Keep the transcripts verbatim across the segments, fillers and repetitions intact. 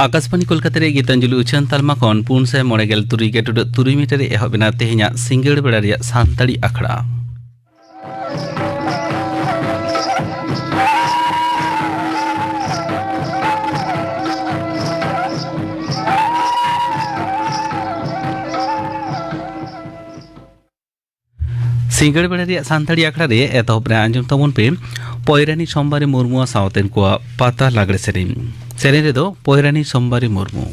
ᱟᱠᱟᱥᱵᱟᱬᱤ ᱠᱳᱞᱠᱟᱛᱟ ᱨᱮ ᱜᱤᱛᱟᱧᱡᱚᱞᱤ ᱩᱪᱷᱟᱹᱱ ᱛᱟᱞᱢᱟ ᱠᱷᱚᱱ ᱯᱩᱱ ᱥᱟᱭ ᱢᱚᱬᱮ ᱜᱮᱞ ᱛᱩᱨᱩᱭ ᱜᱮᱴᱩᱰᱟᱹᱜ ᱛᱩᱨᱩᱭ ᱢᱤᱴᱟᱨ ᱨᱮ ᱮᱦᱚᱵ ᱮᱱᱟ ᱛᱮᱦᱮᱧᱟᱜ ᱥᱤᱸᱜᱟᱹᱲ ᱵᱮᱲᱟ ᱨᱮᱭᱟᱜ ᱥᱟᱱᱛᱟᱲᱤ ᱟᱠᱷᱲᱟ᱾ ᱥᱤᱸᱜᱟᱹᱲ ᱵᱮᱲᱟ ᱨᱮᱭᱟᱜ ᱥᱟᱱᱛᱟᱲᱤ ᱟᱠᱷᱲᱟ ᱨᱮ ᱮᱛᱚᱦᱚᱵ ᱨᱮ ᱟᱸᱡᱚᱢ ᱛᱟᱵᱚᱱ ᱯᱮ ᱯᱚᱭᱨᱟᱱᱤ ᱥᱳᱢᱵᱟᱨᱤ ᱢᱩᱨᱢᱩ ᱥᱟᱶᱛᱮᱱ ᱠᱚᱣᱟᱜ ᱯᱟᱛᱟ ᱞᱟᱜᱽᱲᱮ ᱥᱮᱨᱮᱧ᱾ ᱥᱮᱨᱮᱧ ᱨᱮᱫᱚ ᱯᱚᱭᱨᱟᱱᱤ ᱥᱳᱢᱵᱟᱨᱤ ᱢᱩᱨᱢᱩ᱾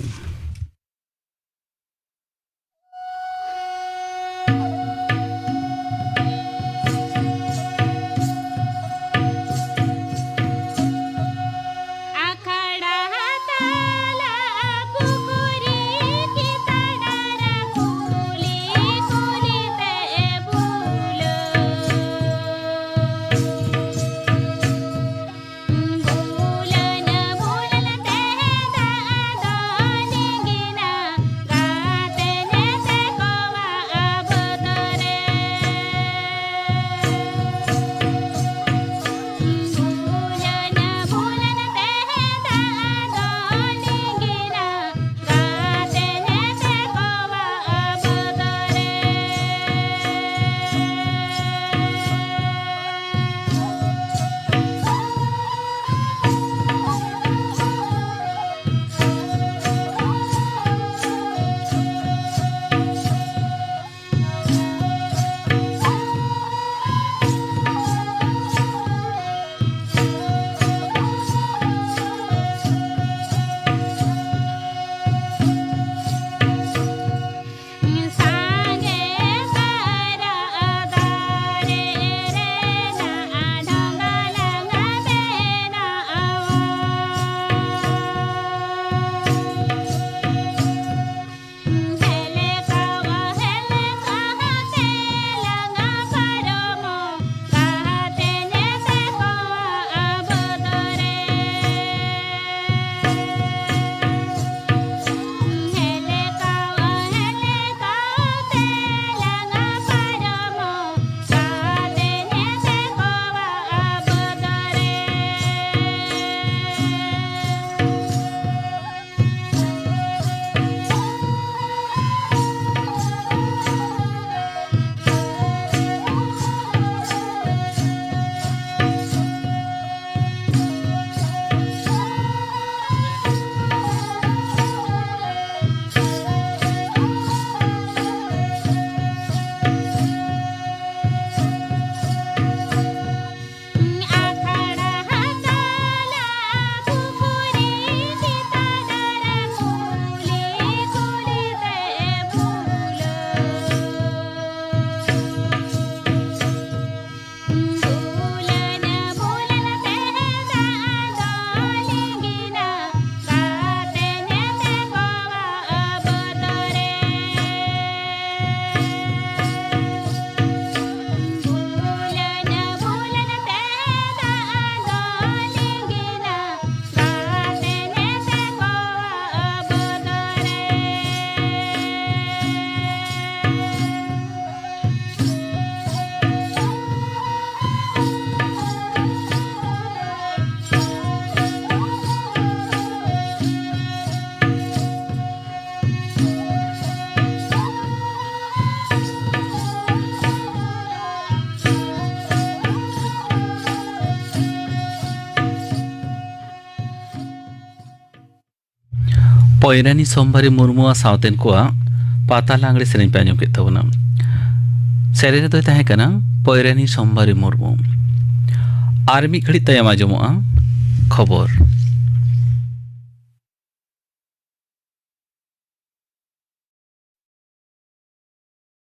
ᱯᱚᱭᱨᱟᱱᱤ ᱥᱳᱢᱵᱟᱨᱤ ᱢᱩᱨᱢᱩᱣᱟᱜ ᱥᱟᱶᱛᱮᱱ ᱠᱚᱣᱟᱜ ᱯᱟᱛᱟ ᱞᱟᱜᱽᱲᱮ ᱥᱮᱨᱮᱧ ᱯᱮ ᱟᱸᱡᱚᱢ ᱠᱮᱫ ᱛᱟᱵᱚᱱᱟ᱾ ᱥᱮᱨᱮᱧ ᱨᱮᱫᱚᱭ ᱛᱟᱦᱮᱸ ᱠᱟᱱᱟ ᱯᱚᱭᱨᱟᱱᱤ ᱥᱳᱢᱵᱟᱨᱤ ᱢᱩᱨᱢᱩ᱾ ᱟᱨ ᱢᱤᱫ ᱜᱷᱟᱹᱲᱤᱡ ᱛᱟᱭᱚᱢ ᱟᱸᱡᱚᱢᱚᱜᱼᱟ ᱠᱷᱚᱵᱚᱨ᱾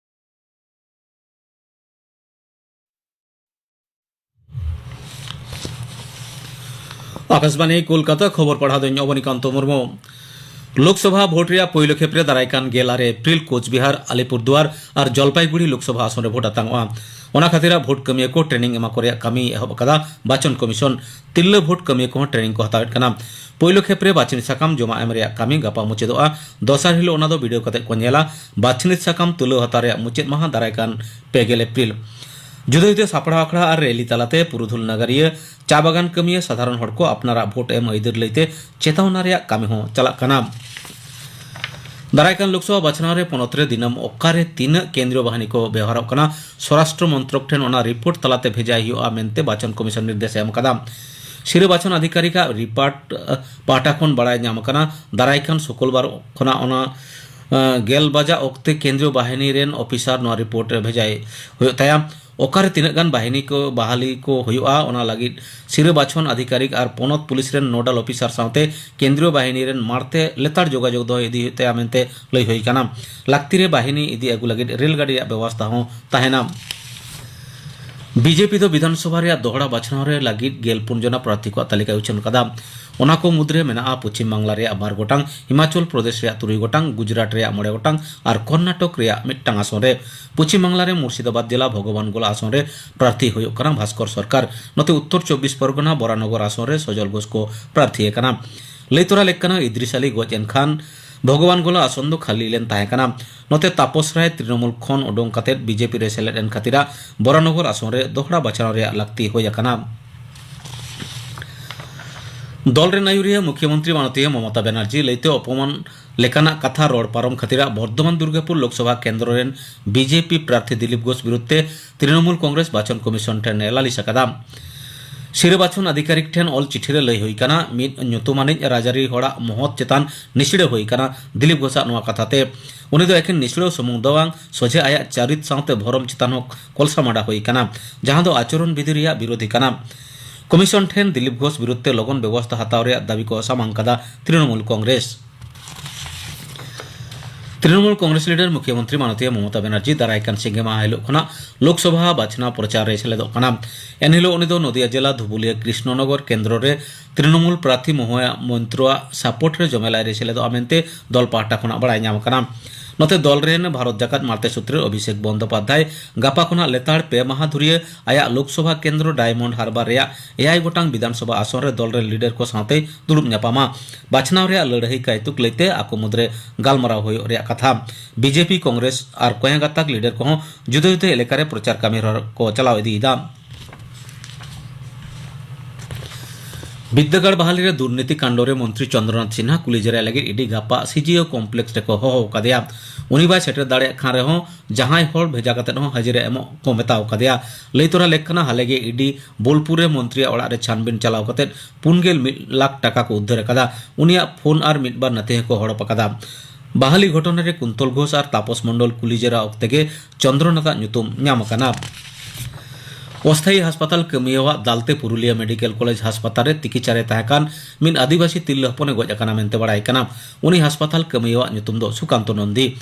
ᱟᱠᱟᱥᱵᱟᱱᱤ ᱠᱳᱞᱠᱟᱛᱟ, ᱠᱷᱚᱵᱚᱨ ᱯᱟᱲᱦᱟᱣ ᱫᱚᱧ ᱚᱵᱚᱱᱤᱠᱟᱱᱛᱚ ᱢᱩᱨᱢᱩ᱾ ᱞᱳᱠᱥᱚᱵᱷᱟ ᱵᱷᱳᱴ ᱨᱮᱭᱟᱜ ᱯᱳᱭᱞᱳ ᱠᱷᱮᱯ ᱨᱮ ᱫᱟᱨᱟᱭ ᱠᱟᱱ ᱜᱮᱞ ᱟᱨᱮ ᱮᱯᱨᱤᱞ ᱠᱳᱪᱵᱤᱦᱟᱨ, ᱟᱞᱤᱯᱩᱨᱫᱩᱣᱟᱨ ᱟᱨ ᱡᱚᱞᱯᱟᱭᱜᱩᱲᱤ ᱞᱳᱠᱥᱚᱵᱷᱟ ᱟᱥᱚᱱ ᱨᱮ ᱵᱷᱳᱴ ᱟᱛᱟᱝᱚᱜᱼᱟ᱾ ᱚᱱᱟ ᱠᱷᱟᱹᱛᱤᱨᱟᱜ ᱵᱷᱳᱴ ᱠᱟᱹᱢᱤᱭᱟᱹ ᱠᱚ ᱴᱨᱮᱱᱤᱝ ᱮᱢᱟ ᱠᱚ ᱨᱮᱭᱟᱜ ᱠᱟᱹᱢᱤ ᱮᱦᱚᱵ ᱟᱠᱟᱫᱟ ᱵᱟᱪᱚᱱ ᱠᱚᱢᱤᱥᱚᱱ᱾ ᱛᱤᱨᱞᱟᱹ ᱵᱷᱳᱴ ᱠᱟᱹᱢᱤᱭᱟᱹ ᱠᱚᱦᱚᱸ ᱴᱨᱮᱱᱤᱝ ᱠᱚ ᱦᱟᱛᱟᱣᱮᱫ ᱠᱟᱱᱟ᱾ ᱯᱳᱭᱞᱳ ᱠᱷᱮᱯ ᱨᱮ ᱵᱟᱪᱷᱱᱤ ᱥᱟᱠᱟᱢ ᱡᱚᱢᱟ ᱮᱢ ᱨᱮᱭᱟᱜ ᱠᱟᱹᱢᱤ ᱜᱟᱯᱟ ᱢᱩᱪᱟᱹᱫᱚᱜᱼᱟ᱾ ᱫᱚᱥᱟᱨ ᱦᱤᱞᱳᱜ ᱚᱱᱟ ᱫᱚ ᱵᱤᱰᱟᱹᱣ ᱠᱟᱛᱮ ᱠᱚ ᱧᱮᱞᱟ᱾ ᱵᱟᱪᱷᱱᱤ ᱥᱟᱠᱟᱢ ᱛᱩᱞᱟᱹᱣ ᱦᱟᱛᱟᱣ ᱨᱮᱭᱟᱜ ᱢᱩᱪᱟᱹᱫ ᱢᱟᱦᱟ ᱫᱟᱨᱟᱭ ᱠᱟᱱ ᱯᱮ ᱜᱮᱞ ᱮᱯᱨᱤᱞ᱾ ᱡᱩᱫᱟᱹ ᱡᱩᱫᱟᱹ ᱥᱟᱯᱲᱟᱣ ᱟᱠᱷᱲᱟ ᱟᱨ ᱨᱮᱞᱤ ᱛᱟᱞᱟᱛᱮ ᱯᱩᱨᱩᱫᱷᱩᱞ ᱱᱟᱜᱟᱨᱤᱭᱟᱹ, ᱪᱟ ᱵᱟᱜᱟᱱ ᱠᱟᱹᱢᱤᱭᱟᱹ, ᱥᱟᱫᱷᱟᱨᱚᱱ ᱦᱚᱲ ᱠᱚ ᱟᱯᱱᱟᱨᱟᱜ ᱵᱷᱳᱴ ᱮᱢ ᱟᱹᱭᱫᱟᱹᱨ ᱞᱟᱹᱭᱛᱮ ᱪᱮᱛᱟᱣᱱᱟ ᱨᱮᱭᱟᱜ ᱠᱟᱹᱢᱤ ᱦᱚᱸ ᱪᱟᱞᱟᱜ ᱠᱟᱱᱟ᱾ ᱫᱟᱨᱟᱭ ᱠᱟᱱ ᱞᱳᱠᱥᱚᱵᱷᱟ ᱵᱟᱪᱷᱱᱟᱣ ᱨᱮ ᱯᱚᱱᱚᱛ ᱨᱮ ᱫᱤᱱᱟᱹᱢ ᱚᱠᱟᱨᱮ ᱛᱤᱱᱟᱹᱜ ᱠᱮᱱᱫᱨᱤᱭᱚ ᱵᱟᱦᱤᱱᱤ ᱠᱚ ᱵᱮᱣᱦᱟᱨᱚᱜ ᱠᱟᱱᱟ, ᱥᱚᱨᱟᱥᱴᱨᱚ ᱢᱚᱱᱛᱨᱚᱠ ᱴᱷᱮᱱ ᱚᱱᱟ ᱨᱤᱯᱳᱨᱴ ᱛᱟᱞᱟᱛᱮ ᱵᱷᱮᱡᱟᱭ ᱦᱩᱭᱩᱜᱼᱟ ᱢᱮᱱᱛᱮ ᱵᱟᱪᱚᱱ ᱠᱚᱢᱤᱥᱚᱱ ᱱᱤᱨᱫᱮᱥ ᱮ ᱮᱢ ᱟᱠᱟᱫᱟ᱾ ᱥᱤᱨᱟᱹ ᱵᱟᱪᱷᱚᱱ ᱟᱫᱷᱤᱠᱟᱨᱤᱠᱟᱜ ᱨᱤᱯᱳᱨᱴ, ᱟᱦ, ᱯᱟᱦᱴᱟ ᱠᱷᱚᱱ ᱵᱟᱲᱟᱭ ᱧᱟᱢ ᱟᱠᱟᱱᱟ, ᱫᱟᱨᱟᱭ ᱠᱟᱱ ᱥᱩᱠᱩᱞᱵᱟᱨ ᱠᱷᱚᱱᱟᱜ ᱚᱱᱟ, ᱟᱦ, ᱜᱮᱞ ᱵᱟᱡᱟᱜ ᱚᱠᱛᱮ ᱠᱮᱱᱫᱨᱤᱭᱚ ᱵᱟᱦᱤᱱᱤ ᱨᱮᱱ ᱚᱯᱷᱤᱥᱟᱨ ᱱᱚᱣᱟ ᱨᱤᱯᱳᱨᱴ ᱨᱮ ᱵᱷᱮᱡᱟᱭ ᱦᱩᱭᱩᱜ ᱛᱟᱭᱟ᱾ ᱚᱠᱟᱨᱮ ᱛᱤᱱᱟᱹᱜ ᱜᱟᱱ ᱵᱟᱦᱤᱱᱤ ᱠᱚ ᱵᱟᱦᱟᱞᱤ ᱠᱚ ᱦᱩᱭᱩᱜᱼᱟ, ᱚᱱᱟ ᱞᱟᱹᱜᱤᱫ ᱥᱤᱨᱟᱹ ᱵᱟᱪᱷᱚᱱ ᱟᱫᱷᱤᱠᱟᱨᱤᱠ ᱟᱨ ᱯᱚᱱᱚᱛ ᱯᱩᱞᱤᱥ ᱨᱮᱱ ᱱᱳᱰᱟᱞ ᱚᱯᱷᱤᱥᱟᱨ ᱥᱟᱶᱛᱮ ᱠᱮᱱᱫᱨᱤᱭᱚ ᱵᱟᱦᱤᱱᱤ ᱨᱮᱱ ᱢᱟᱲᱛᱮ ᱞᱮᱛᱟᱲ ᱡᱳᱜᱟᱡᱳᱜᱽ ᱫᱚᱦᱚ ᱤᱫᱤ ᱦᱩᱭᱩᱜ ᱛᱟᱭᱟ ᱢᱮᱱᱛᱮ ᱞᱟᱹᱭ ᱦᱩᱭ ᱟᱠᱟᱱᱟ᱾ ᱞᱟᱹᱠᱛᱤ ᱨᱮ ᱵᱟᱦᱤᱱᱤ ᱤᱫᱤ ᱟᱹᱜᱩ ᱞᱟᱹᱜᱤᱫ ᱨᱮᱞ ᱜᱟᱹᱰᱤ ᱨᱮᱭᱟᱜ ᱵᱮᱵᱚᱥᱛᱷᱟ ᱦᱚᱸ ᱛᱟᱦᱮᱱᱟ᱾ ᱵᱤᱡᱮᱯᱤ ᱫᱚ ᱵᱤᱫᱷᱟᱱᱥᱚᱵᱷᱟ ᱨᱮᱭᱟᱜ ᱫᱚᱦᱲᱟ ᱵᱟᱪᱷᱱᱟᱣ ᱨᱮ ᱞᱟᱹᱜᱤᱫ ᱜᱮᱞ ᱯᱩᱱ ᱡᱚᱱᱟ ᱯᱨᱟᱨᱛᱷᱤ ᱠᱚᱣᱟᱜ ᱛᱟᱹᱞᱤᱠᱟᱭ ᱩᱪᱷᱟᱹᱱ ᱠᱟᱫᱟ᱾ ᱚᱱᱟ ᱠᱚ ᱢᱩᱫᱽᱨᱮ ᱢᱮᱱᱟᱜᱼᱟ ᱯᱚᱪᱷᱤᱢ ᱵᱟᱝᱞᱟ ᱨᱮᱭᱟᱜ ᱵᱟᱨ ᱜᱚᱴᱟᱝ, ᱦᱤᱢᱟᱪᱚᱞ ᱯᱨᱚᱫᱮᱥ ᱨᱮᱭᱟᱜ ᱛᱩᱨᱩᱭ ᱜᱚᱴᱟᱝ, ᱜᱩᱡᱽᱨᱟᱴ ᱨᱮᱭᱟᱜ ᱢᱚᱬᱮ ᱜᱚᱴᱟᱝ ᱟᱨ ᱠᱚᱨᱱᱟᱴᱚᱠ ᱨᱮᱭᱟᱜ ᱢᱤᱫᱴᱟᱝ ᱟᱥᱚᱱ ᱨᱮ᱾ ᱯᱚᱪᱷᱤᱢ ᱵᱟᱝᱞᱟ ᱨᱮ ᱢᱩᱨᱥᱤᱫᱟᱵᱟᱫᱽ ᱡᱮᱞᱟ ᱵᱷᱚᱜᱚᱵᱟᱱ ᱜᱳᱞᱟ ᱟᱥᱚᱱ ᱨᱮ ᱯᱨᱟᱨᱛᱷᱤ ᱦᱩᱭᱩᱜ ᱠᱟᱱᱟ ᱵᱷᱟᱥᱠᱚᱨ ᱥᱚᱨᱠᱟᱨ᱾ ᱱᱚᱛᱮ ᱩᱛᱛᱚᱨ ᱪᱚᱵᱵᱤᱥ ᱯᱚᱨᱜᱚᱱᱟ ᱵᱚᱨᱟᱱᱚᱜᱚᱨ ᱟᱥᱚᱱ ᱨᱮ ᱥᱚᱡᱚᱞ ᱜᱷᱳᱥ ᱠᱚ ᱯᱨᱟᱨᱛᱷᱤ ᱟᱠᱟᱱᱟ᱾ ᱞᱟᱹᱭ ᱛᱚᱨᱟ ᱞᱮᱠ ᱠᱟᱱᱟ, ᱤᱫᱨᱤᱥ ᱟᱞᱤ ᱜᱚᱡ ᱮᱱ ᱠᱷᱟᱱ ᱵᱷᱚᱜᱚᱵᱟᱱ ᱜᱳᱞᱟ ᱟᱥᱚᱱ ᱫᱚ ᱠᱷᱟᱹᱞᱤ ᱞᱮᱱ ᱛᱟᱦᱮᱸ ᱠᱟᱱᱟ᱾ ᱱᱚᱛᱮ ᱛᱟᱯᱚᱥ ᱨᱟᱭ ᱛᱨᱤᱱᱚᱢᱩᱞ ᱠᱷᱚᱱ ᱩᱰᱩᱝ ᱠᱟᱛᱮ ᱵᱤᱡᱮᱯᱤ ᱨᱮ ᱥᱮᱞᱮᱫ ᱮᱱ ᱠᱷᱟᱹᱛᱤᱨᱟᱜ ᱵᱚᱨᱟᱱᱚᱜᱚᱨ ᱟᱥᱚᱱ ᱨᱮ ᱫᱚᱦᱲᱟ ᱵᱟᱪᱷᱱᱟᱣ ᱨᱮᱭᱟᱜ ᱞᱟᱹᱠᱛᱤ ᱦᱩᱭ ᱟᱠᱟᱱᱟ᱾ ᱫᱚᱞ ᱨᱮᱱ ᱟᱹᱭᱩᱨᱤᱭᱟᱹ ᱢᱩᱠᱷᱭᱚᱢᱚᱱᱛᱨᱤ ᱢᱟᱱᱚᱛᱤᱭᱟᱹ ᱢᱚᱢᱚᱛᱟ ᱵᱟᱱᱟᱨᱡᱤ ᱞᱟᱹᱭᱛᱮ ᱚᱯᱚᱢᱟᱱ ᱞᱮᱠᱟᱱᱟᱜ ᱠᱟᱛᱷᱟ ᱨᱚᱲ ᱯᱟᱨᱚᱢ ᱠᱷᱟᱹᱛᱤᱨᱟᱜ ᱵᱚᱨᱫᱷᱚᱢᱟᱱ ᱫᱩᱨᱜᱟᱯᱩᱨ ᱞᱳᱠᱥᱚᱵᱷᱟ ᱠᱮᱱᱫᱨᱚ ᱨᱮᱱ ᱵᱤᱡᱮᱯᱤ ᱯᱨᱟᱨᱛᱷᱤ ᱫᱤᱞᱤᱯ ᱜᱷᱳᱥ ᱵᱤᱨᱩᱫᱽ ᱛᱮ ᱛᱨᱤᱱᱚᱢᱩᱞ ᱠᱚᱝᱜᱨᱮᱥ ᱵᱟᱪᱷᱚᱱ ᱠᱚᱢᱤᱥᱚᱱ ᱴᱷᱮᱱ ᱮ ᱞᱟᱹᱞᱤᱥ ᱟᱠᱟᱫᱟ᱾ ᱥᱤᱨᱟᱹ ᱵᱟᱪᱷᱚᱱ ᱟᱫᱷᱤᱠᱟᱨᱤᱠ ᱴᱷᱮᱱ ᱚᱞ ᱪᱤᱴᱷᱤ ᱨᱮ ᱞᱟᱹᱭ ᱦᱩᱭ ᱠᱟᱱᱟ, ᱢᱤᱫ ᱧᱩᱛᱩᱢᱟᱱᱤᱡ ᱨᱟᱡᱽᱟᱹᱨᱤ ᱦᱚᱲᱟᱜ ᱢᱚᱦᱚᱛ ᱪᱮᱛᱟᱱ ᱱᱤᱥᱲᱟᱹ ᱦᱩᱭ ᱠᱟᱱᱟ ᱫᱤᱞᱤᱯ ᱜᱷᱳᱥᱟᱜ ᱱᱚᱣᱟ ᱠᱟᱛᱷᱟ ᱛᱮ᱾ ᱩᱱᱤ ᱫᱚ ᱮᱠᱮᱱ ᱱᱤᱥᱲᱟᱹᱣ ᱥᱩᱢᱩᱝ ᱫᱚ ᱵᱟᱝ, ᱥᱚᱡᱷᱮ ᱟᱭᱟᱜ ᱪᱟᱹᱨᱤᱛ ᱥᱟᱶᱛᱮ ᱵᱷᱚᱨᱚᱢ ᱪᱮᱛᱟᱱ ᱦᱚᱸ ᱠᱚᱞᱥᱟ ᱢᱟᱰᱟ ᱦᱩᱭ ᱠᱟᱱᱟ, ᱡᱟᱦᱟᱸ ᱫᱚ ᱟᱪᱚᱨᱚᱱ ᱵᱤᱫᱷᱤ ᱨᱮᱭᱟᱜ ᱵᱤᱨᱳᱫᱷᱤ ᱠᱟᱱᱟ᱾ ᱠᱚᱢᱤᱥᱚᱱ ᱴᱷᱮᱱ ᱫᱤᱞᱤᱯ ᱜᱷᱳᱥ ᱵᱤᱨᱩᱫᱷ ᱛᱮ ᱞᱚᱜᱚᱱ ᱵᱮᱵᱚᱥᱛᱷᱟ ᱦᱟᱛᱟᱣ ᱨᱮᱭᱟᱜ ᱫᱟᱹᱵᱤ ᱠᱚ ᱥᱟᱢᱟᱝ ᱠᱟᱫᱟ ᱛᱨᱤᱱᱚᱢᱩᱞ ᱠᱚᱝᱜᱨᱮᱥ᱾ ᱛᱨᱤᱱᱚᱢᱩᱞ ᱠᱚᱝᱜᱨᱮᱥ ᱞᱤᱰᱟᱨ ᱢᱩᱠᱷᱭᱟᱹ ᱢᱚᱱᱛᱨᱤ ᱢᱟᱱᱚᱛᱤᱭᱟᱹ ᱢᱚᱢᱚᱛᱟ ᱵᱟᱱᱟᱨᱡᱤ ᱫᱟᱨᱟᱭ ᱠᱟᱱ ᱥᱤᱸᱜᱮ ᱢᱟᱦᱟ ᱦᱤᱞᱳᱜ ᱠᱷᱚᱱᱟᱜ ᱞᱳᱠᱥᱚᱵᱷᱟ ᱵᱟᱪᱷᱱᱟᱣ ᱯᱨᱚᱪᱟᱨ ᱨᱮ ᱥᱮᱞᱮᱫᱚᱜ ᱠᱟᱱᱟ᱾ ᱮᱱᱦᱤᱞᱳᱜ ᱩᱱᱤ ᱫᱚ ᱱᱚᱫᱤᱭᱟ ᱡᱮᱞᱟ ᱫᱷᱩᱵᱩᱞᱤᱭᱟᱹ ᱠᱨᱤᱥᱱᱚᱱᱚᱜᱚᱨ ᱠᱮᱱᱫᱨᱚ ᱨᱮ ᱛᱨᱤᱱᱚᱢᱩᱞ ᱯᱨᱟᱨᱛᱷᱤ ᱢᱚᱦᱚᱭᱟ ᱢᱚᱱᱛᱨᱚᱣᱟᱜ ᱥᱟᱯᱳᱨᱴ ᱨᱮ ᱡᱚᱢᱮᱞᱟᱭ ᱨᱮ ᱥᱮᱞᱮᱫᱚᱜᱼᱟ ᱢᱮᱱᱛᱮ ᱫᱚᱞ ᱯᱟᱦᱴᱟ ᱠᱷᱚᱱᱟᱜ ᱵᱟᱲᱟᱭ ᱧᱟᱢ ᱟᱠᱟᱱᱟ᱾ ᱱᱚᱛᱮ ᱫᱚᱞ ᱨᱮᱱ ᱵᱷᱟᱨᱚᱛ ᱡᱟᱠᱟᱛ ᱢᱟᱲᱛᱮ ᱥᱩᱛᱨᱮ ᱚᱵᱷᱤᱥᱮᱠ ᱵᱚᱱᱫᱳᱯᱟᱫᱷᱭᱟᱭ ᱜᱟᱯᱟ ᱠᱷᱚᱱᱟᱜ ᱞᱮᱛᱟᱲ ᱯᱮ ᱢᱟᱦᱟ ᱫᱷᱩᱨᱤᱭᱟᱹ ᱟᱭᱟᱜ ᱞᱳᱠᱥᱚᱵᱷᱟ ᱠᱮᱱᱫᱨᱚ ᱰᱟᱭᱢᱚᱱᱰ ᱦᱟᱨᱵᱟᱨ ᱨᱮᱭᱟᱜ ᱮᱭᱟᱭ ᱜᱚᱴᱟᱝ ᱵᱤᱫᱷᱟᱱᱥᱚᱵᱷᱟ ᱟᱥᱚᱱ ᱨᱮ ᱫᱚᱞ ᱨᱮᱱ ᱞᱤᱰᱟᱨ ᱠᱚ ᱥᱟᱶᱛᱮᱭ ᱫᱩᱲᱩᱵ ᱧᱟᱯᱟᱢᱟ᱾ ᱵᱟᱪᱷᱱᱟᱣ ᱨᱮᱭᱟᱜ ᱞᱟᱹᱲᱦᱟᱹᱭ ᱠᱟᱭᱛᱩᱠ ᱞᱟᱹᱭᱛᱮ ᱟᱠᱚ ᱢᱩᱫᱽᱨᱮ ᱜᱟᱞᱢᱟᱨᱟᱣ ᱦᱩᱭᱩᱜ ᱨᱮᱭᱟᱜ ᱠᱟᱛᱷᱟ᱾ ᱵᱤᱡᱮᱯᱤ, ᱠᱚᱝᱜᱨᱮᱥ ᱟᱨ ᱠᱚᱭᱟ ᱜᱟᱛᱟᱠ ᱞᱤᱰᱟᱨ ᱠᱚᱦᱚᱸ ᱡᱩᱫᱟᱹ ᱡᱩᱫᱟᱹ ᱮᱞᱟᱠᱟ ᱨᱮ ᱯᱨᱚᱪᱟᱨ ᱠᱟᱹᱢᱤ ᱦᱚᱨᱟ ᱠᱚ ᱪᱟᱞᱟᱣ ᱤᱫᱤᱭᱮᱫᱟ᱾ ᱵᱤᱫᱽᱫᱟᱹᱜᱟᱲ ᱵᱟᱦᱟᱞᱤ ᱨᱮ ᱫᱩᱨᱱᱤᱛᱤ ᱠᱟণ্ড ᱨᱮ ᱢᱚᱱᱛᱨᱤ ᱪᱚᱱᱫᱨᱚᱱᱟᱛᱷ ᱥᱤᱱᱦᱟ ᱠᱩᱞᱤ ᱡᱮᱨᱟᱭ ᱞᱟᱹᱜᱤᱫ ᱤᱰᱤ ᱜᱟᱯᱟ ᱥᱤᱡᱤᱳ ᱠᱚᱢᱯᱞᱮᱠᱥ ᱨᱮᱠᱚ ᱦᱚᱦᱚ ᱟᱠᱟᱫᱮᱭᱟ᱾ ᱩᱱᱤ ᱵᱟᱭ ᱥᱮᱴᱮᱨ ᱫᱟᱲᱮᱭᱟᱜ ᱠᱷᱟᱱ ᱨᱮᱦᱚᱸ ᱡᱟᱦᱟᱸᱭ ᱦᱚᱲ ᱵᱷᱮᱡᱟ ᱠᱟᱛᱮ ᱦᱚᱸ ᱦᱟᱹᱡᱨᱤ ᱮᱢᱚᱜ ᱠᱚ ᱢᱮᱛᱟᱣ ᱟᱠᱟᱫᱮᱭᱟ᱾ ᱞᱟᱹᱭ ᱛᱚᱨᱟ ᱞᱮᱠ ᱠᱟᱱᱟ, ᱦᱟᱞᱮ ᱜᱮ ᱤᱰᱤ ᱵᱳᱞᱯᱩᱨ ᱨᱮ ᱢᱚᱱᱛᱨᱤᱭᱟᱜ ᱚᱲᱟᱜ ᱨᱮ ᱪᱷᱟᱱᱵᱤᱱ ᱪᱟᱞᱟᱣ ᱠᱟᱛᱮ ᱯᱩᱱ ᱜᱮᱞ ᱢᱤᱫ ᱞᱟᱠᱷ ᱴᱟᱠᱟ ᱠᱚ ᱩᱫᱽᱫᱷᱟᱹᱨ ᱟᱠᱟᱫᱟ᱾ ᱩᱱᱤᱭᱟᱜ ᱯᱷᱳᱱ ᱟᱨ ᱢᱤᱫ ᱵᱟᱨ ᱱᱟᱛᱮ ᱦᱚᱸᱠᱚ ᱦᱚᱲᱚᱯ ᱟᱠᱟᱫᱟ᱾ ᱵᱟᱦᱟᱞᱤ ᱜᱷᱚᱴᱚᱱᱟ ᱨᱮ ᱠᱩᱱᱛᱚᱞ ᱜᱷᱳᱥ ᱟᱨ ᱛᱟᱯᱚᱥ ᱢᱚᱱᱰᱚᱞ ᱠᱩᱞᱤ ᱡᱮᱨᱟ ᱚᱠᱛᱮ ᱜᱮ ᱪᱚᱱᱫᱨᱚᱱᱟᱛᱷ ᱟᱜ ᱧᱩᱛᱩᱢ ᱧᱟᱢ ᱟᱠᱟᱱᱟ᱾ ᱚᱥᱛᱷᱟᱭᱤ ᱦᱟᱥᱯᱟᱛᱟᱞ ᱠᱟᱹᱢᱤᱭᱟᱹᱣᱟᱜ ᱫᱟᱞᱛᱮ ᱯᱩᱨᱩᱞᱤᱭᱟᱹ ᱢᱮᱰᱤᱠᱮᱞ ᱠᱚᱞᱮᱡᱽ ᱦᱟᱥᱯᱟᱛᱟᱞ ᱨᱮ ᱛᱤᱠᱤᱪᱷᱟ ᱨᱮ ᱛᱟᱦᱮᱸ ᱠᱟᱱ ᱢᱤᱫ ᱟᱹᱫᱤᱵᱟᱹᱥᱤ ᱛᱤᱨᱞᱟᱹ ᱦᱚᱯᱚᱱᱮ ᱜᱚᱡ ᱟᱠᱟᱱᱟ ᱢᱮᱱᱛᱮ ᱵᱟᱲᱟᱭ ᱠᱟᱱᱟ᱾ ᱩᱱᱤ ᱦᱟᱥᱯᱟᱛᱟᱞ ᱠᱟᱹᱢᱤᱭᱟᱹᱣᱟᱜ ᱧᱩᱛᱩᱢ ᱫᱚ ᱥᱩᱠᱟᱱᱛᱚ ᱱᱚᱱᱫᱤ᱾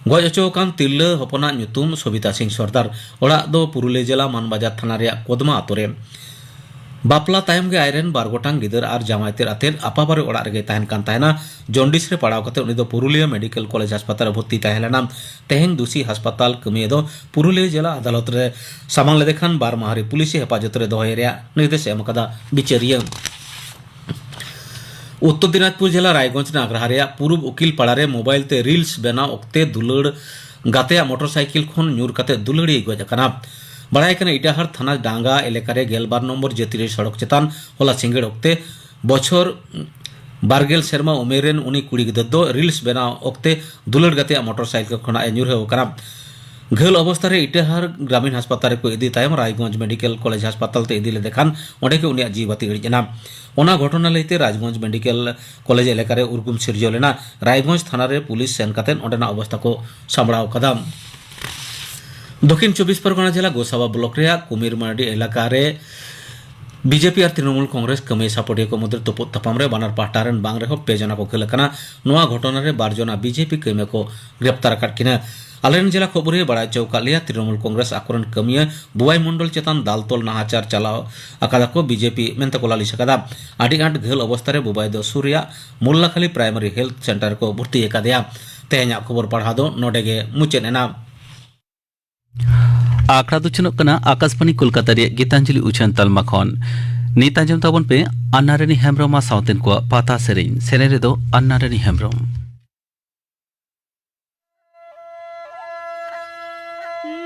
ᱜᱚᱡ ᱦᱚᱪᱚ ᱟᱠᱟᱱ ᱛᱤᱨᱞᱟᱹ ᱦᱚᱯᱚᱱᱟᱜ ᱧᱩᱛᱩᱢ ᱥᱚᱵᱤᱛᱟ ᱥᱤᱝ ᱥᱚᱨᱫᱟᱨ᱾ ᱚᱲᱟᱜ ᱫᱚ ᱯᱩᱨᱩᱞᱤᱭᱟᱹ ᱡᱮᱞᱟ ᱢᱟᱱᱵᱟᱡᱟᱨ ᱛᱷᱟᱱᱟ ᱨᱮᱭᱟᱜ ᱠᱚᱫᱢᱟ ᱟᱛᱳ ᱨᱮ᱾ ᱵᱟᱯᱞᱟ ᱛᱟᱭᱚᱢ ᱜᱮ ᱟᱡᱨᱮᱱ ᱵᱟᱨ ᱜᱚᱴᱟᱝ ᱜᱤᱫᱟᱹᱨ ᱟᱨ ᱡᱟᱶᱟᱭ ᱛᱮᱫ ᱟᱛᱮᱫ ᱟᱯᱟᱵᱟᱨᱮ ᱚᱲᱟᱜ ᱨᱮᱜᱮᱭ ᱛᱟᱦᱮᱱ ᱠᱟᱱ ᱛᱟᱦᱮᱱᱟ᱾ ᱡᱚᱱᱰᱤᱥ ᱨᱮ ᱯᱟᱲᱟᱣ ᱠᱟᱛᱮ ᱩᱱᱤ ᱫᱚ ᱯᱩᱨᱩᱞᱤᱭᱟᱹ ᱢᱮᱰᱤᱠᱮᱞ ᱠᱚᱞᱮᱡᱽ ᱦᱟᱥᱯᱟᱛᱟᱞ ᱨᱮ ᱵᱷᱚᱨᱛᱤ ᱛᱟᱦᱮᱸ ᱞᱮᱱᱟ᱾ ᱛᱮᱦᱮᱧ ᱫᱩᱥᱤ ᱦᱟᱥᱯᱟᱛᱟᱞ ᱠᱟᱹᱢᱤᱭᱟᱹ ᱫᱚ ᱯᱩᱨᱩᱞᱤᱭᱟᱹ ᱡᱮᱞᱟ ᱟᱫᱟᱞᱚᱛ ᱨᱮ ᱥᱟᱢᱟᱝ ᱞᱮᱫᱮ ᱠᱷᱟᱱ ᱵᱟᱨ ᱢᱟᱦᱟ ᱨᱮ ᱯᱩᱞᱤᱥ ᱦᱮᱯᱟᱡᱚᱛ ᱨᱮ ᱫᱚᱦᱚᱭ ᱨᱮᱭᱟᱜ ᱱᱤᱨᱫᱮᱥ ᱮ ᱮᱢ ᱟᱠᱟᱫᱟ ᱵᱤᱪᱟᱹᱨᱤᱭᱟᱹ᱾ ᱩᱛᱛᱚᱨ ᱫᱤᱱᱟᱡᱽᱯᱩᱨ ᱡᱮᱞᱟ ᱨᱟᱭᱜᱚᱸᱡᱽ ᱱᱟᱜᱽᱨᱟᱦᱟ ᱨᱮᱭᱟᱜ ᱯᱩᱨᱩᱵ ᱩᱠᱤᱞ ᱯᱟᱲᱟ ᱨᱮ ᱢᱳᱵᱟᱭᱤᱞ ᱛᱮ ᱨᱤᱞᱥ ᱵᱮᱱᱟᱣ ᱚᱠᱛᱮ ᱫᱩᱞᱟᱹᱲ ᱜᱟᱛᱮᱭᱟᱜ ᱢᱚᱴᱚᱨᱥᱟᱭᱠᱮᱞ ᱠᱷᱚᱱ ᱧᱩᱨ ᱠᱟᱛᱮ ᱫᱩᱞᱟᱹᱲᱤᱭᱟᱹᱭ ᱜᱚᱡ ᱟᱠᱟᱱᱟ᱾ ᱵᱟᱲᱟᱭ ᱠᱟᱱᱟ, ᱤᱴᱟᱦᱟᱨ ᱛᱷᱟᱱᱟ ᱰᱟᱝᱜᱟ ᱮᱞᱟᱠᱟ ᱨᱮ ᱜᱮᱞ ᱵᱟᱨ ᱱᱚᱢᱵᱚᱨ ᱡᱟᱹᱛᱤᱭᱟᱹᱨᱤ ᱥᱚᱲᱚᱠ ᱪᱮᱛᱟᱱ ᱦᱚᱞᱟ ᱥᱤᱸᱜᱟᱹᱲ ᱚᱠᱛᱮ ᱵᱚᱪᱷᱚᱨ ᱵᱟᱨ ᱜᱮᱞ ᱥᱮᱨᱢᱟ ᱩᱢᱮᱨ ᱨᱮᱱ ᱩᱱᱤ ᱠᱩᱲᱤ ᱜᱤᱫᱟᱹᱨ ᱫᱚ ᱨᱤᱞᱥ ᱵᱮᱱᱟᱣ ᱚᱠᱛᱮ ᱫᱩᱞᱟᱹᱲ ᱜᱟᱛᱮᱭᱟᱜ ᱢᱚᱴᱚᱨᱥᱟᱭᱠᱮᱞ ᱠᱷᱚᱱᱟᱜ ᱮ ᱧᱩᱨᱦᱟᱹᱣ ᱟᱠᱟᱱᱟ᱾ ᱜᱷᱟᱹᱞ ᱚᱵᱚᱥᱛᱟ ᱨᱮ ᱤᱴᱟᱹᱦᱟᱨ ᱜᱨᱟᱢᱤᱱ ᱦᱟᱥᱯᱟᱛᱟᱞ ᱨᱮᱠᱚ ᱤᱫᱤ ᱛᱟᱭᱚᱢ ᱨᱟᱭᱜᱚᱸᱡᱽ ᱢᱮᱰᱤᱠᱮᱞ ᱠᱚᱞᱮᱡᱽ ᱦᱟᱥᱯᱟᱛᱟᱞ ᱛᱮ ᱤᱫᱤ ᱞᱮᱫᱮ ᱠᱷᱟᱱ ᱚᱸᱰᱮ ᱜᱮ ᱩᱱᱤᱭᱟᱜ ᱡᱤᱣᱤ ᱵᱟᱹᱛᱤ ᱤᱬᱤᱡ ᱮᱱᱟ᱾ ᱚᱱᱟ ᱜᱷᱚᱴᱚᱱᱟ ᱞᱟᱹᱭᱛᱮ ᱨᱟᱭᱜᱚᱸᱡᱽ ᱢᱮᱰᱤᱠᱮᱞ ᱠᱚᱞᱮᱡᱽ ᱮᱞᱟᱠᱟ ᱨᱮ ᱩᱨᱜᱩᱢ ᱥᱤᱨᱡᱟᱹᱣ ᱞᱮᱱᱟ᱾ ᱨᱟᱭᱜᱚᱸᱡᱽ ᱛᱷᱟᱱᱟ ᱨᱮ ᱯᱩᱞᱤᱥ ᱥᱮᱱ ᱠᱟᱛᱮ ᱚᱸᱰᱮᱱᱟᱜ ᱚᱵᱚᱥᱛᱟ ᱠᱚ ᱥᱟᱢᱵᱲᱟᱣ ᱟᱠᱟᱫᱟ᱾ ᱫᱚᱠᱷᱤᱱ ᱪᱚᱵᱵᱤᱥ ᱯᱚᱨᱜᱚᱱᱟ ᱡᱮᱞᱟ ᱜᱳᱥᱟᱵᱟ ᱵᱞᱚᱠ ᱨᱮᱭᱟᱜ ᱠᱩᱢᱤᱨ ᱢᱟᱨᱰᱤ ᱮᱞᱟᱠᱟ ᱨᱮ ᱵᱤᱡᱮᱯᱤ ᱟᱨ ᱛᱨᱤᱱᱚᱢᱩᱞ ᱠᱚᱝᱜᱨᱮᱥ ᱠᱟᱹᱢᱤᱭᱟᱹ ᱥᱟᱯᱚᱴᱤᱭᱟᱹ ᱠᱚ ᱢᱩᱫᱽᱨᱮ ᱛᱩᱯᱩᱫ ᱛᱟᱯᱟᱢ ᱨᱮ ᱵᱟᱱᱟᱨ ᱯᱟᱦᱴᱟ ᱨᱮᱱ ᱵᱟᱝ ᱨᱮᱦᱚᱸ ᱯᱮ ᱡᱚᱱᱟ ᱠᱚ ᱜᱷᱟᱹᱞ ᱟᱠᱟᱱᱟ᱾ ᱱᱚᱣᱟ ᱜᱷᱚᱴᱚᱱᱟ ᱨᱮ ᱵᱟᱨ ᱡᱚᱱᱟ ᱵᱤᱡᱮᱯᱤ ᱠᱟᱹᱢᱤᱭᱟᱹ ᱠᱚ ᱜᱨᱮᱯᱛᱟᱨ ᱟᱠᱟᱫ ᱠᱤᱱᱟ᱾ ᱟᱞᱮᱨᱮᱱ ᱡᱮᱞᱟ ᱠᱷᱚᱵᱚᱨᱤᱭᱟᱹ ᱵᱟᱲᱟᱭ ᱦᱚᱪᱚ ᱟᱠᱟᱫ ᱞᱮᱭᱟ, ᱛᱨᱤᱱᱚᱢᱩᱞ ᱠᱚᱝᱜᱨᱮᱥ ᱟᱠᱚᱨᱮᱱ ᱠᱟᱹᱢᱤᱭᱟᱹ ᱵᱩᱵᱟᱭ ᱢᱚᱱᱰᱚᱞ ᱪᱮᱛᱟᱱ ᱫᱟᱞ ᱛᱚᱞ ᱱᱟᱦᱟᱪᱟᱨ ᱪᱟᱞᱟᱣ ᱟᱠᱟᱫᱟ ᱠᱚ ᱵᱤᱡᱮᱯᱤ ᱢᱮᱱᱛᱮ ᱠᱚ ᱞᱟᱹᱞᱤᱥ ᱟᱠᱟᱫᱟ᱾ ᱟᱹᱰᱤ ᱟᱸᱴ ᱜᱷᱟᱹᱞ ᱚᱵᱚᱥᱛᱟ ᱨᱮ ᱵᱩᱵᱟᱭ ᱫᱚ ᱥᱩᱨ ᱨᱮᱭᱟᱜ ᱢᱩᱞᱞᱟᱠᱷᱟᱞᱤ ᱯᱨᱟᱭᱢᱟᱨᱤ ᱦᱮᱞᱛᱷ ᱥᱮᱱᱴᱟᱨ ᱨᱮᱠᱚ ᱵᱷᱚᱨᱛᱤ ᱟᱠᱟᱫᱮᱭᱟ᱾ ᱛᱮᱦᱮᱧᱟᱜ ᱠᱷᱚᱵᱚᱨ ᱯᱟᱲᱦᱟᱣ ᱫᱚ ᱱᱚᱰᱮ ᱜᱮ ᱢᱩᱪᱟᱹᱫ ᱮᱱᱟ᱾ ᱟᱠᱷᱲᱟ ᱫᱚ ᱪᱷᱤᱱᱚᱜ ᱠᱟᱱᱟ ᱟᱠᱟᱥᱵᱟᱱᱤ ᱠᱳᱞᱠᱟᱛᱟ ᱨᱮᱭᱟᱜ ᱜᱤᱛᱟᱧᱡᱚᱞᱤ ᱩᱪᱷᱟᱹᱱ ᱛᱟᱞᱢᱟ ᱠᱷᱚᱱ᱾ ᱱᱤᱛ ᱟᱸᱡᱚᱢ ᱛᱟᱵᱚᱱ ᱯᱮ ᱟᱱᱱᱟᱨᱟᱱᱤ ᱦᱮᱢᱵᱨᱚᱢ ᱟᱨ ᱥᱟᱶᱛᱮᱱ ᱠᱚᱣᱟᱜ ᱯᱟᱛᱟ ᱥᱮᱨᱮᱧ᱾ ᱥᱮᱨᱮᱧ ᱨᱮᱫᱚ ᱟᱱᱱᱟᱨᱟᱱᱤ ᱦᱮᱢᱵᱨᱚᱢ᱾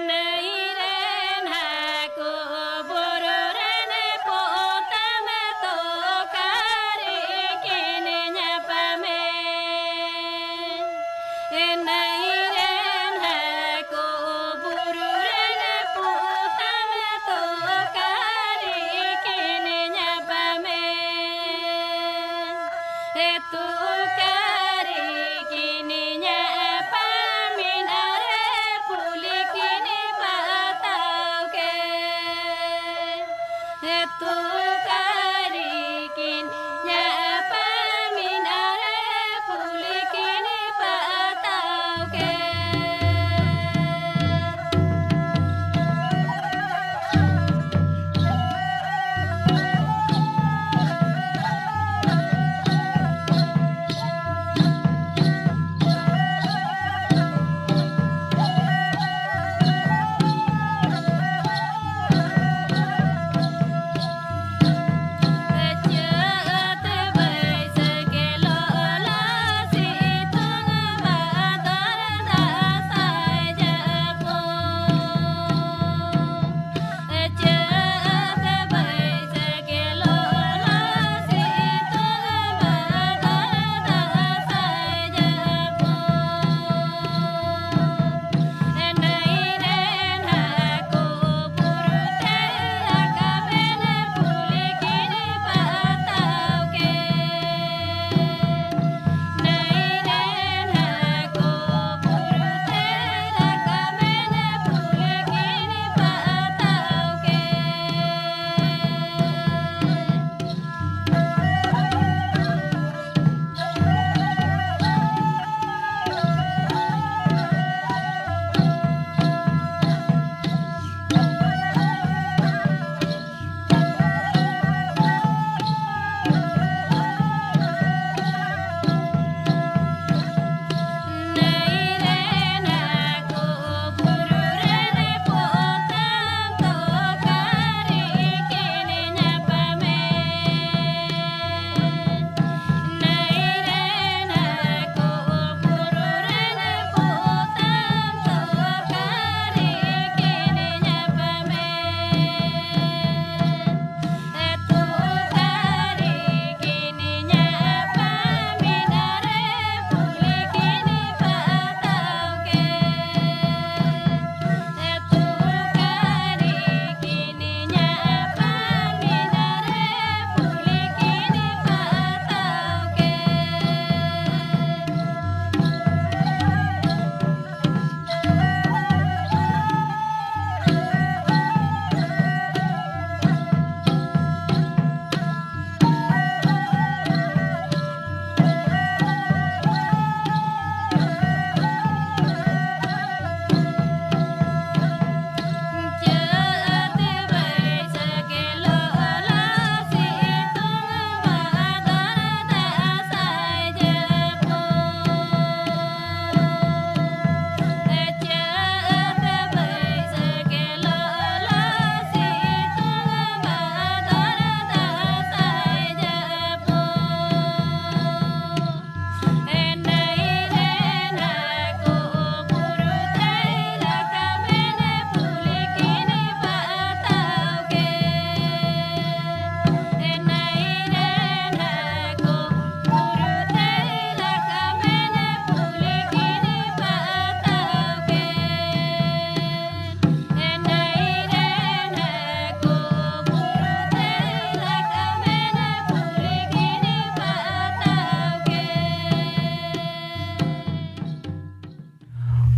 ᱱᱟᱹᱭ ᱨᱮᱱ ᱦᱟᱹᱠᱩ, ᱵᱩᱨᱩ ᱨᱮᱱ ᱯᱚᱛᱟᱢ, ᱛᱚᱠᱟᱨᱤ ᱠᱤᱱ ᱧᱟᱯᱟᱢᱮ᱾ ᱱᱟᱹᱭ ᱨᱮᱱ ᱦᱟᱹᱠᱩ, ᱵᱩᱨᱩ ᱨᱮᱱ ᱯᱚᱛᱟᱢ, ᱛᱚᱠᱟᱨᱤ ᱠᱤᱱ ᱧᱟᱯᱟᱢᱮ᱾ ᱛᱚᱠᱟᱨᱤ ᱠᱤᱱ ᱧᱟᱯᱟᱢᱮᱱ ᱟᱨ ᱯᱷᱩᱞ ᱠᱤᱱ ᱯᱟᱛᱟᱣ ᱠᱮᱫ᱾ ᱛᱚᱠᱟᱨᱤ ᱠᱤᱱ ᱧᱟᱯᱟᱢᱮᱱ ᱟᱨ ᱯᱷᱩᱞ ᱠᱤᱱ ᱯᱟᱛᱟᱣ ᱠᱮᱫ᱾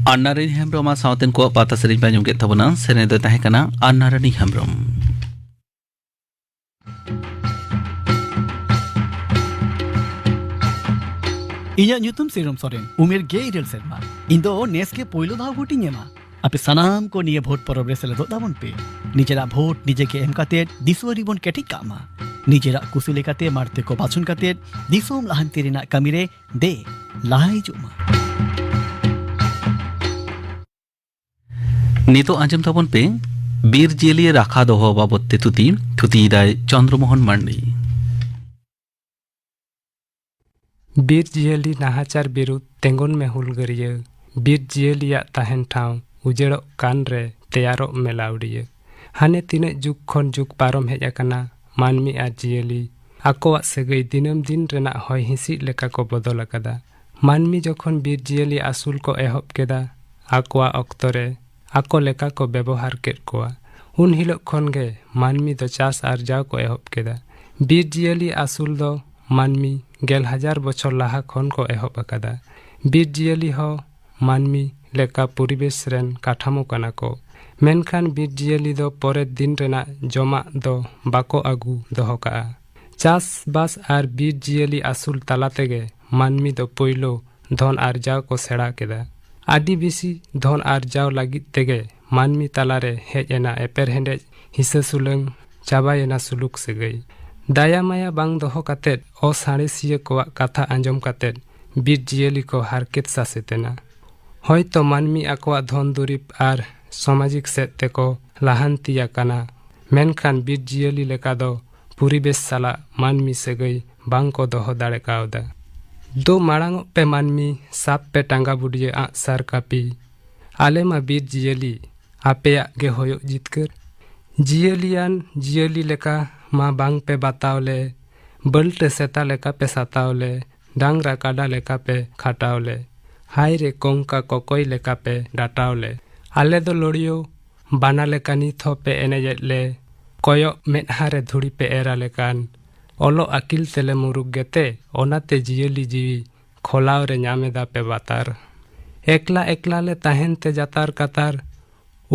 ᱟᱨ ᱱᱟᱨᱟᱭᱚᱱ ᱦᱮᱢᱵᱽᱨᱚᱢ ᱟᱨ ᱥᱟᱶᱛᱮᱱ ᱠᱚᱣᱟᱜ ᱯᱟᱛᱟ ᱥᱮᱨᱮᱧ ᱯᱮ ᱟᱸᱡᱚᱢ ᱠᱮᱫ ᱛᱟᱵᱚᱱᱟ᱾ ᱥᱮᱨᱮᱧ ᱫᱚᱭ ᱛᱟᱦᱮᱸ ᱠᱟᱱᱟ ᱟᱨ ᱱᱟᱨᱟᱭᱚᱱ ᱦᱮᱢᱵᱽᱨᱚᱢ᱾ ᱤᱧᱟᱜ ᱧᱩᱛᱩᱢ ᱥᱤᱨᱚᱢ ᱥᱚᱨᱮᱱ, ᱩᱢᱮᱨ ᱜᱮᱞ ᱤᱨᱟᱹᱞ ᱥᱮᱨᱢᱟ᱾ ᱤᱧ ᱫᱚ ᱱᱮᱥ ᱜᱮ ᱯᱳᱭᱞᱳ ᱫᱷᱟᱣ ᱵᱷᱳᱴ ᱤᱧ ᱮᱢᱟ᱾ ᱟᱯᱮ ᱥᱟᱱᱟᱢ ᱠᱚ ᱱᱤᱭᱟᱹ ᱵᱷᱳᱴ ᱯᱚᱨᱚᱵᱽ ᱨᱮ ᱥᱮᱞᱮᱫᱚᱜ ᱛᱟᱵᱚᱱ ᱯᱮ᱾ ᱱᱤᱡᱮᱨᱟᱜ ᱵᱷᱳᱴ ᱱᱤᱡᱮ ᱜᱮ ᱮᱢ ᱠᱟᱛᱮ ᱫᱤᱥᱩᱣᱟᱹ ᱨᱤᱵᱚᱱ ᱠᱮᱴᱮᱡ ᱠᱟᱜ ᱢᱟ᱾ ᱱᱤᱡᱮᱨᱟᱜ ᱠᱩᱥᱤ ᱞᱮᱠᱟᱛᱮ ᱢᱟᱲᱛᱮ ᱠᱚ ᱵᱟᱪᱷᱚᱱ ᱠᱟᱛᱮ ᱫᱤᱥᱚᱢ ᱞᱟᱦᱟᱱᱛᱤ ᱨᱮᱱᱟᱜ ᱠᱟᱹᱢᱤ ᱨᱮ ᱫᱮ ᱞᱟᱦᱟ ᱦᱤᱡᱩᱜ ᱢᱟ᱾ ᱱᱤᱛᱚᱜ ᱟᱸᱡᱚᱢ ᱛᱟᱵᱚᱱ ᱯᱮ ᱵᱤᱨ ᱡᱤᱭᱟᱹᱞᱤ ᱨᱟᱠᱷᱟ ᱫᱚᱦᱚ ᱵᱟᱵᱚᱫ ᱛᱮ ᱛᱷᱩᱛᱤ, ᱛᱷᱩᱛᱤᱭᱮᱫᱟᱭ ᱪᱚᱱᱫᱨᱚᱢᱳᱦᱚᱱ ᱢᱟᱱᱰᱤ᱾ ᱵᱤᱨ ᱡᱤᱭᱟᱹᱞᱤ ᱱᱟᱦᱟᱪᱟᱨ ᱵᱤᱨᱩᱫᱽ ᱛᱮᱸᱜᱚᱱ ᱢᱮ ᱦᱩᱞᱜᱟᱹᱨᱤᱭᱟᱹ, ᱵᱤᱨ ᱡᱤᱭᱟᱹᱞᱤᱭᱟᱜ ᱛᱟᱦᱮᱱ ᱴᱷᱟᱶ ᱩᱡᱟᱹᱲᱚᱜ ᱠᱟᱱ ᱨᱮ ᱛᱮᱭᱟᱨᱚᱜ ᱢᱮ ᱞᱟᱣᱰᱤᱭᱟᱹ᱾ ᱦᱟᱱᱮ ᱛᱤᱱᱟᱹᱜ ᱡᱩᱜᱽ ᱠᱷᱚᱱ ᱡᱩᱜᱽ ᱯᱟᱨᱚᱢ ᱦᱮᱡ ᱟᱠᱟᱱᱟ, ᱢᱟᱹᱱᱢᱤ ᱟᱨ ᱡᱤᱭᱟᱹᱞᱤ ᱟᱠᱚᱣᱟᱜ ᱥᱟᱹᱜᱟᱹᱭ ᱫᱤᱱᱟᱹᱢ ᱫᱤᱱ ᱨᱮᱱᱟᱜ ᱦᱚᱭ ᱦᱤᱸᱥᱤᱫ ᱞᱮᱠᱟ ᱠᱚ ᱵᱚᱫᱚᱞ ᱟᱠᱟᱫᱟ᱾ ᱢᱟᱹᱱᱢᱤ ᱡᱚᱠᱷᱚᱱ ᱵᱤᱨ ᱡᱤᱭᱟᱹᱞᱤ ᱟᱹᱥᱩᱞ ᱠᱚ ᱮᱦᱚᱵ ᱠᱮᱫᱟ, ᱟᱠᱚᱣᱟᱜ ᱚᱠᱛᱚ ᱨᱮ ᱟᱠᱚ ᱞᱮᱠᱟ ᱠᱚ ᱵᱮᱵᱚᱦᱟᱨ ᱠᱮᱫ ᱠᱚᱣᱟ᱾ ᱩᱱ ᱦᱤᱞᱳᱜ ᱠᱷᱚᱱ ᱜᱮ ᱢᱟᱹᱱᱢᱤ ᱫᱚ ᱪᱟᱥ ᱟᱨᱡᱟᱣ ᱠᱚ ᱮᱦᱚᱵ ᱠᱮᱫᱟ᱾ ᱵᱤᱨ ᱡᱤᱭᱟᱹᱞᱤ ᱟᱹᱥᱩᱞ ᱫᱚ ᱢᱟᱹᱱᱢᱤ ᱜᱮᱞ ᱦᱟᱡᱟᱨ ᱵᱚᱪᱷᱚᱨ ᱞᱟᱦᱟ ᱠᱷᱚᱱ ᱠᱚ ᱮᱦᱚᱵ ᱟᱠᱟᱫᱟ᱾ ᱵᱤᱨ ᱡᱤᱭᱟᱹᱞᱤ ᱦᱚᱸ ᱢᱟᱹᱱᱢᱤ ᱞᱮᱠᱟ ᱯᱚᱨᱤᱵᱮᱥ ᱨᱮᱱ ᱠᱟᱴᱷᱟᱢᱳ ᱠᱟᱱᱟ ᱠᱚ, ᱢᱮᱱᱠᱷᱟᱱ ᱵᱤᱨ ᱡᱤᱭᱟᱹᱞᱤ ᱫᱚ ᱯᱚᱨᱮᱨ ᱫᱤᱱ ᱨᱮᱱᱟᱜ ᱡᱚᱢᱟᱜ ᱫᱚ ᱵᱟᱠᱚ ᱟᱹᱜᱩ ᱫᱚᱦᱚ ᱠᱟᱜᱼᱟ᱾ ᱪᱟᱥᱵᱟᱥ ᱟᱨ ᱵᱤᱨ ᱡᱤᱭᱟᱹᱞᱤ ᱟᱹᱥᱩᱞ ᱛᱟᱞᱟ ᱛᱮᱜᱮ ᱢᱟᱹᱱᱢᱤ ᱫᱚ ᱯᱳᱭᱞᱳ ᱫᱷᱚᱱ ᱟᱨᱡᱟᱣ ᱠᱚ ᱥᱮᱬᱟ ᱠᱮᱫᱟ᱾ ᱟᱹᱰᱤ ᱵᱮᱥᱤ ᱫᱷᱚᱱ ᱟᱨᱡᱟᱣ ᱞᱟᱹᱜᱤᱫ ᱛᱮᱜᱮ ᱢᱟᱹᱱᱢᱤ ᱛᱟᱞᱟᱨᱮ ᱦᱮᱡ ᱮᱱᱟ ᱮᱯᱮᱨᱦᱮᱸᱰᱮᱡ, ᱦᱤᱥᱟᱹ ᱥᱩᱞᱟᱹᱝ, ᱪᱟᱵᱟᱭᱮᱱᱟ ᱥᱩᱞᱩᱠ ᱥᱟᱹᱜᱟᱹᱭ᱾ ᱫᱟᱭᱟ ᱢᱟᱭᱟ ᱵᱟᱝ ᱫᱚᱦᱚ ᱠᱟᱛᱮᱫ ᱚᱥᱟᱬᱮᱥᱤᱭᱟᱹ ᱠᱚᱣᱟᱜ ᱠᱟᱛᱷᱟ ᱟᱸᱡᱚᱢ ᱠᱟᱛᱮᱫ ᱵᱤᱨ ᱡᱤᱭᱟᱹᱞᱤ ᱠᱚ ᱦᱟᱨᱠᱮᱛ ᱥᱟᱥᱮᱛ ᱮᱱᱟ᱾ ᱦᱚᱭᱛᱚ ᱢᱟᱹᱱᱢᱤ ᱟᱠᱚᱣᱟᱜ ᱫᱷᱚᱱ ᱫᱩᱨᱤᱵᱽ ᱟᱨ ᱥᱟᱢᱟᱡᱤᱠ ᱥᱮᱫ ᱛᱮᱠᱚ ᱞᱟᱦᱟᱱᱛᱤ ᱟᱠᱟᱱᱟ, ᱢᱮᱱᱠᱷᱟᱱ ᱵᱤᱨ ᱡᱤᱭᱟᱹᱞᱤ ᱞᱮᱠᱟ ᱫᱚ ᱯᱚᱨᱤᱵᱮᱥ ᱥᱟᱞᱟᱜ ᱢᱟᱹᱱᱢᱤ ᱥᱟᱹᱜᱟᱹᱭ ᱵᱟᱝ ᱠᱚ ᱫᱚᱦᱚ ᱫᱟᱲᱮ ᱠᱟᱣᱫᱟ᱾ ᱫᱳ ᱢᱟᱲᱟᱝᱚᱜ ᱯᱮ ᱢᱟᱹᱱᱢᱤ, ᱥᱟᱵ ᱯᱮ ᱴᱟᱸᱜᱟ ᱵᱩᱰᱭᱟᱹ ᱟᱸᱜ ᱥᱟᱨ ᱠᱟᱹᱯᱤ᱾ ᱟᱞᱮ ᱢᱟ ᱵᱤᱨ ᱡᱤᱭᱟᱹᱞᱤ, ᱟᱯᱮᱭᱟᱜ ᱜᱮ ᱦᱩᱭᱩᱜ ᱡᱤᱛᱠᱟᱹᱨ᱾ ᱡᱤᱭᱟᱹᱞᱤᱭᱟᱱ ᱡᱤᱭᱟᱹᱞᱤ ᱞᱮᱠᱟ ᱢᱟ ᱵᱟᱝ ᱯᱮ ᱵᱟᱛᱟᱣ ᱞᱮ, ᱵᱟᱹᱞᱴᱟᱹ ᱥᱮᱛᱟ ᱞᱮᱠᱟ ᱯᱮ ᱥᱟᱛᱟᱣ ᱞᱮ, ᱰᱟᱝᱨᱟ ᱠᱟᱰᱟ ᱞᱮᱠᱟ ᱯᱮ ᱠᱷᱟᱴᱟᱣ ᱞᱮ, ᱦᱟᱭ ᱨᱮ ᱠᱚᱝᱠᱟ ᱠᱚᱠᱚᱭ ᱞᱮᱠᱟ ᱯᱮ ᱰᱟᱴᱟᱣ ᱞᱮ᱾ ᱟᱞᱮ ᱫᱚ ᱞᱳᱲᱤᱭᱳ ᱵᱟᱱᱟ ᱞᱮᱠᱟ ᱱᱤᱛ ᱦᱚᱸ ᱯᱮ ᱮᱱᱮᱡᱮᱫ ᱞᱮ, ᱠᱚᱭᱚᱜ ᱢᱮᱫᱦᱟ ᱨᱮ ᱫᱷᱩᱲᱤ ᱯᱮ ᱮᱨᱟ ᱞᱮᱠᱟᱱ᱾ ᱚᱞᱚᱜ ᱟᱹᱠᱤᱞ ᱛᱮᱞᱮ ᱢᱩᱨᱩᱠ ᱜᱮᱛᱮ, ᱚᱱᱟᱛᱮ ᱡᱤᱭᱟᱹᱞᱤ ᱡᱤᱣᱤ ᱠᱷᱚᱞᱟᱣ ᱨᱮ ᱧᱟᱢ ᱮᱫᱟ ᱯᱮ ᱵᱟᱛᱟᱨ᱾ ᱮᱠᱞᱟ ᱮᱠᱞᱟ ᱞᱮ ᱛᱟᱦᱮᱱ ᱛᱮ ᱡᱟᱛᱟᱨ ᱠᱟᱛᱟᱨ,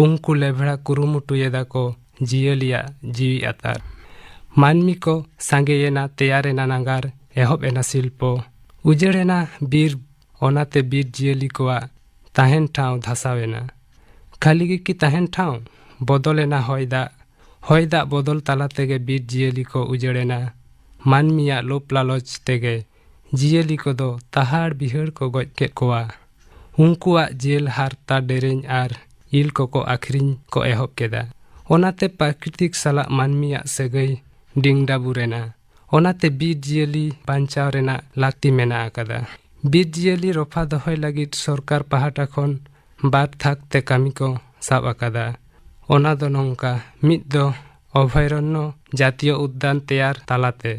ᱩᱱᱠᱩ ᱞᱮᱵᱷᱲᱟ ᱠᱩᱨᱩᱢᱩᱴᱩᱭᱮᱫᱟ ᱠᱚ ᱡᱤᱭᱟᱹᱞᱤᱭᱟᱜ ᱡᱤᱣᱤ ᱟᱛᱟᱨ᱾ ᱢᱟᱹᱱᱢᱤ ᱠᱚ ᱥᱟᱸᱜᱮᱭᱮᱱᱟ, ᱛᱮᱭᱟᱨᱮᱱᱟ ᱱᱟᱜᱟᱨ, ᱮᱦᱚᱵ ᱮᱱᱟ ᱥᱤᱞᱯᱚ, ᱩᱡᱟᱹᱲᱮᱱᱟ ᱵᱤᱨ, ᱚᱱᱟᱛᱮ ᱵᱤᱨ ᱡᱤᱭᱟᱹᱞᱤ ᱠᱚᱣᱟᱜ ᱛᱟᱦᱮᱱ ᱴᱷᱟᱶ ᱫᱷᱟᱥᱟᱣᱮᱱᱟ᱾ ᱠᱷᱟᱹᱞᱤ ᱜᱮᱠᱤ ᱛᱟᱦᱮᱱ ᱴᱷᱟᱶ? ᱵᱚᱫᱚᱞᱮᱱᱟ ᱦᱚᱭ ᱫᱟᱜ᱾ ᱦᱚᱭ ᱫᱟᱜ ᱵᱚᱫᱚᱞ ᱛᱟᱞᱟ ᱛᱮᱜᱮ ᱵᱤᱨ ᱡᱤᱭᱟᱹᱞᱤ ᱠᱚ ᱩᱡᱟᱹᱲᱮᱱᱟ᱾ ᱢᱟᱹᱱᱢᱤᱭᱟᱜ ᱞᱳᱵᱷ ᱞᱟᱞᱚᱪ ᱛᱮᱜᱮ ᱡᱤᱭᱟᱹᱞᱤ ᱠᱚᱫᱚ ᱛᱟᱦᱟᱲ ᱵᱤᱦᱟᱹᱲ ᱠᱚ ᱜᱚᱡ ᱠᱮᱫ ᱠᱚᱣᱟ᱾ ᱩᱱᱠᱩᱣᱟᱜ ᱡᱤᱞ, ᱦᱟᱨᱛᱟ, ᱰᱮᱨᱮᱧ ᱟᱨ ᱤᱞ ᱠᱚᱠᱚ ᱟᱹᱠᱷᱨᱤᱧ ᱠᱚ ᱮᱦᱚᱵ ᱠᱮᱫᱟ᱾ ᱚᱱᱟᱛᱮ ᱯᱨᱟᱠᱨᱤᱛᱤᱠ ᱥᱟᱞᱟᱜ ᱢᱟᱹᱱᱢᱤᱭᱟᱜ ᱥᱟᱹᱜᱟᱹᱭ ᱰᱤᱝᱰᱟᱵᱩᱨ ᱮᱱᱟ᱾ ᱚᱱᱟᱛᱮ ᱵᱤᱨ ᱡᱤᱭᱟᱹᱞᱤ ᱵᱟᱧᱪᱟᱣ ᱨᱮᱱᱟᱜ ᱞᱟᱹᱠᱛᱤ ᱢᱮᱱᱟᱜ ᱟᱠᱟᱫᱟ᱾ ᱵᱤᱨ ᱡᱤᱭᱟᱹᱞᱤ ᱨᱚᱯᱷᱟ ᱫᱚᱦᱚᱭ ᱞᱟᱹᱜᱤᱫ ᱥᱚᱨᱠᱟᱨ ᱯᱟᱦᱴᱟ ᱠᱷᱚᱱ ᱵᱟᱨ ᱛᱷᱟᱠ ᱛᱮ ᱠᱟᱹᱢᱤ ᱠᱚ ᱥᱟᱵ ᱟᱠᱟᱫᱟ᱾ ᱚᱱᱟ ᱫᱚ ᱱᱚᱝᱠᱟ: ᱢᱤᱫ ᱫᱚ ᱚᱵᱷᱚᱭᱨᱚᱱᱱᱚ ᱡᱟᱛᱤᱭᱚ ᱩᱫᱽᱫᱟᱱ ᱛᱮᱭᱟᱨ ᱛᱟᱞᱟᱛᱮ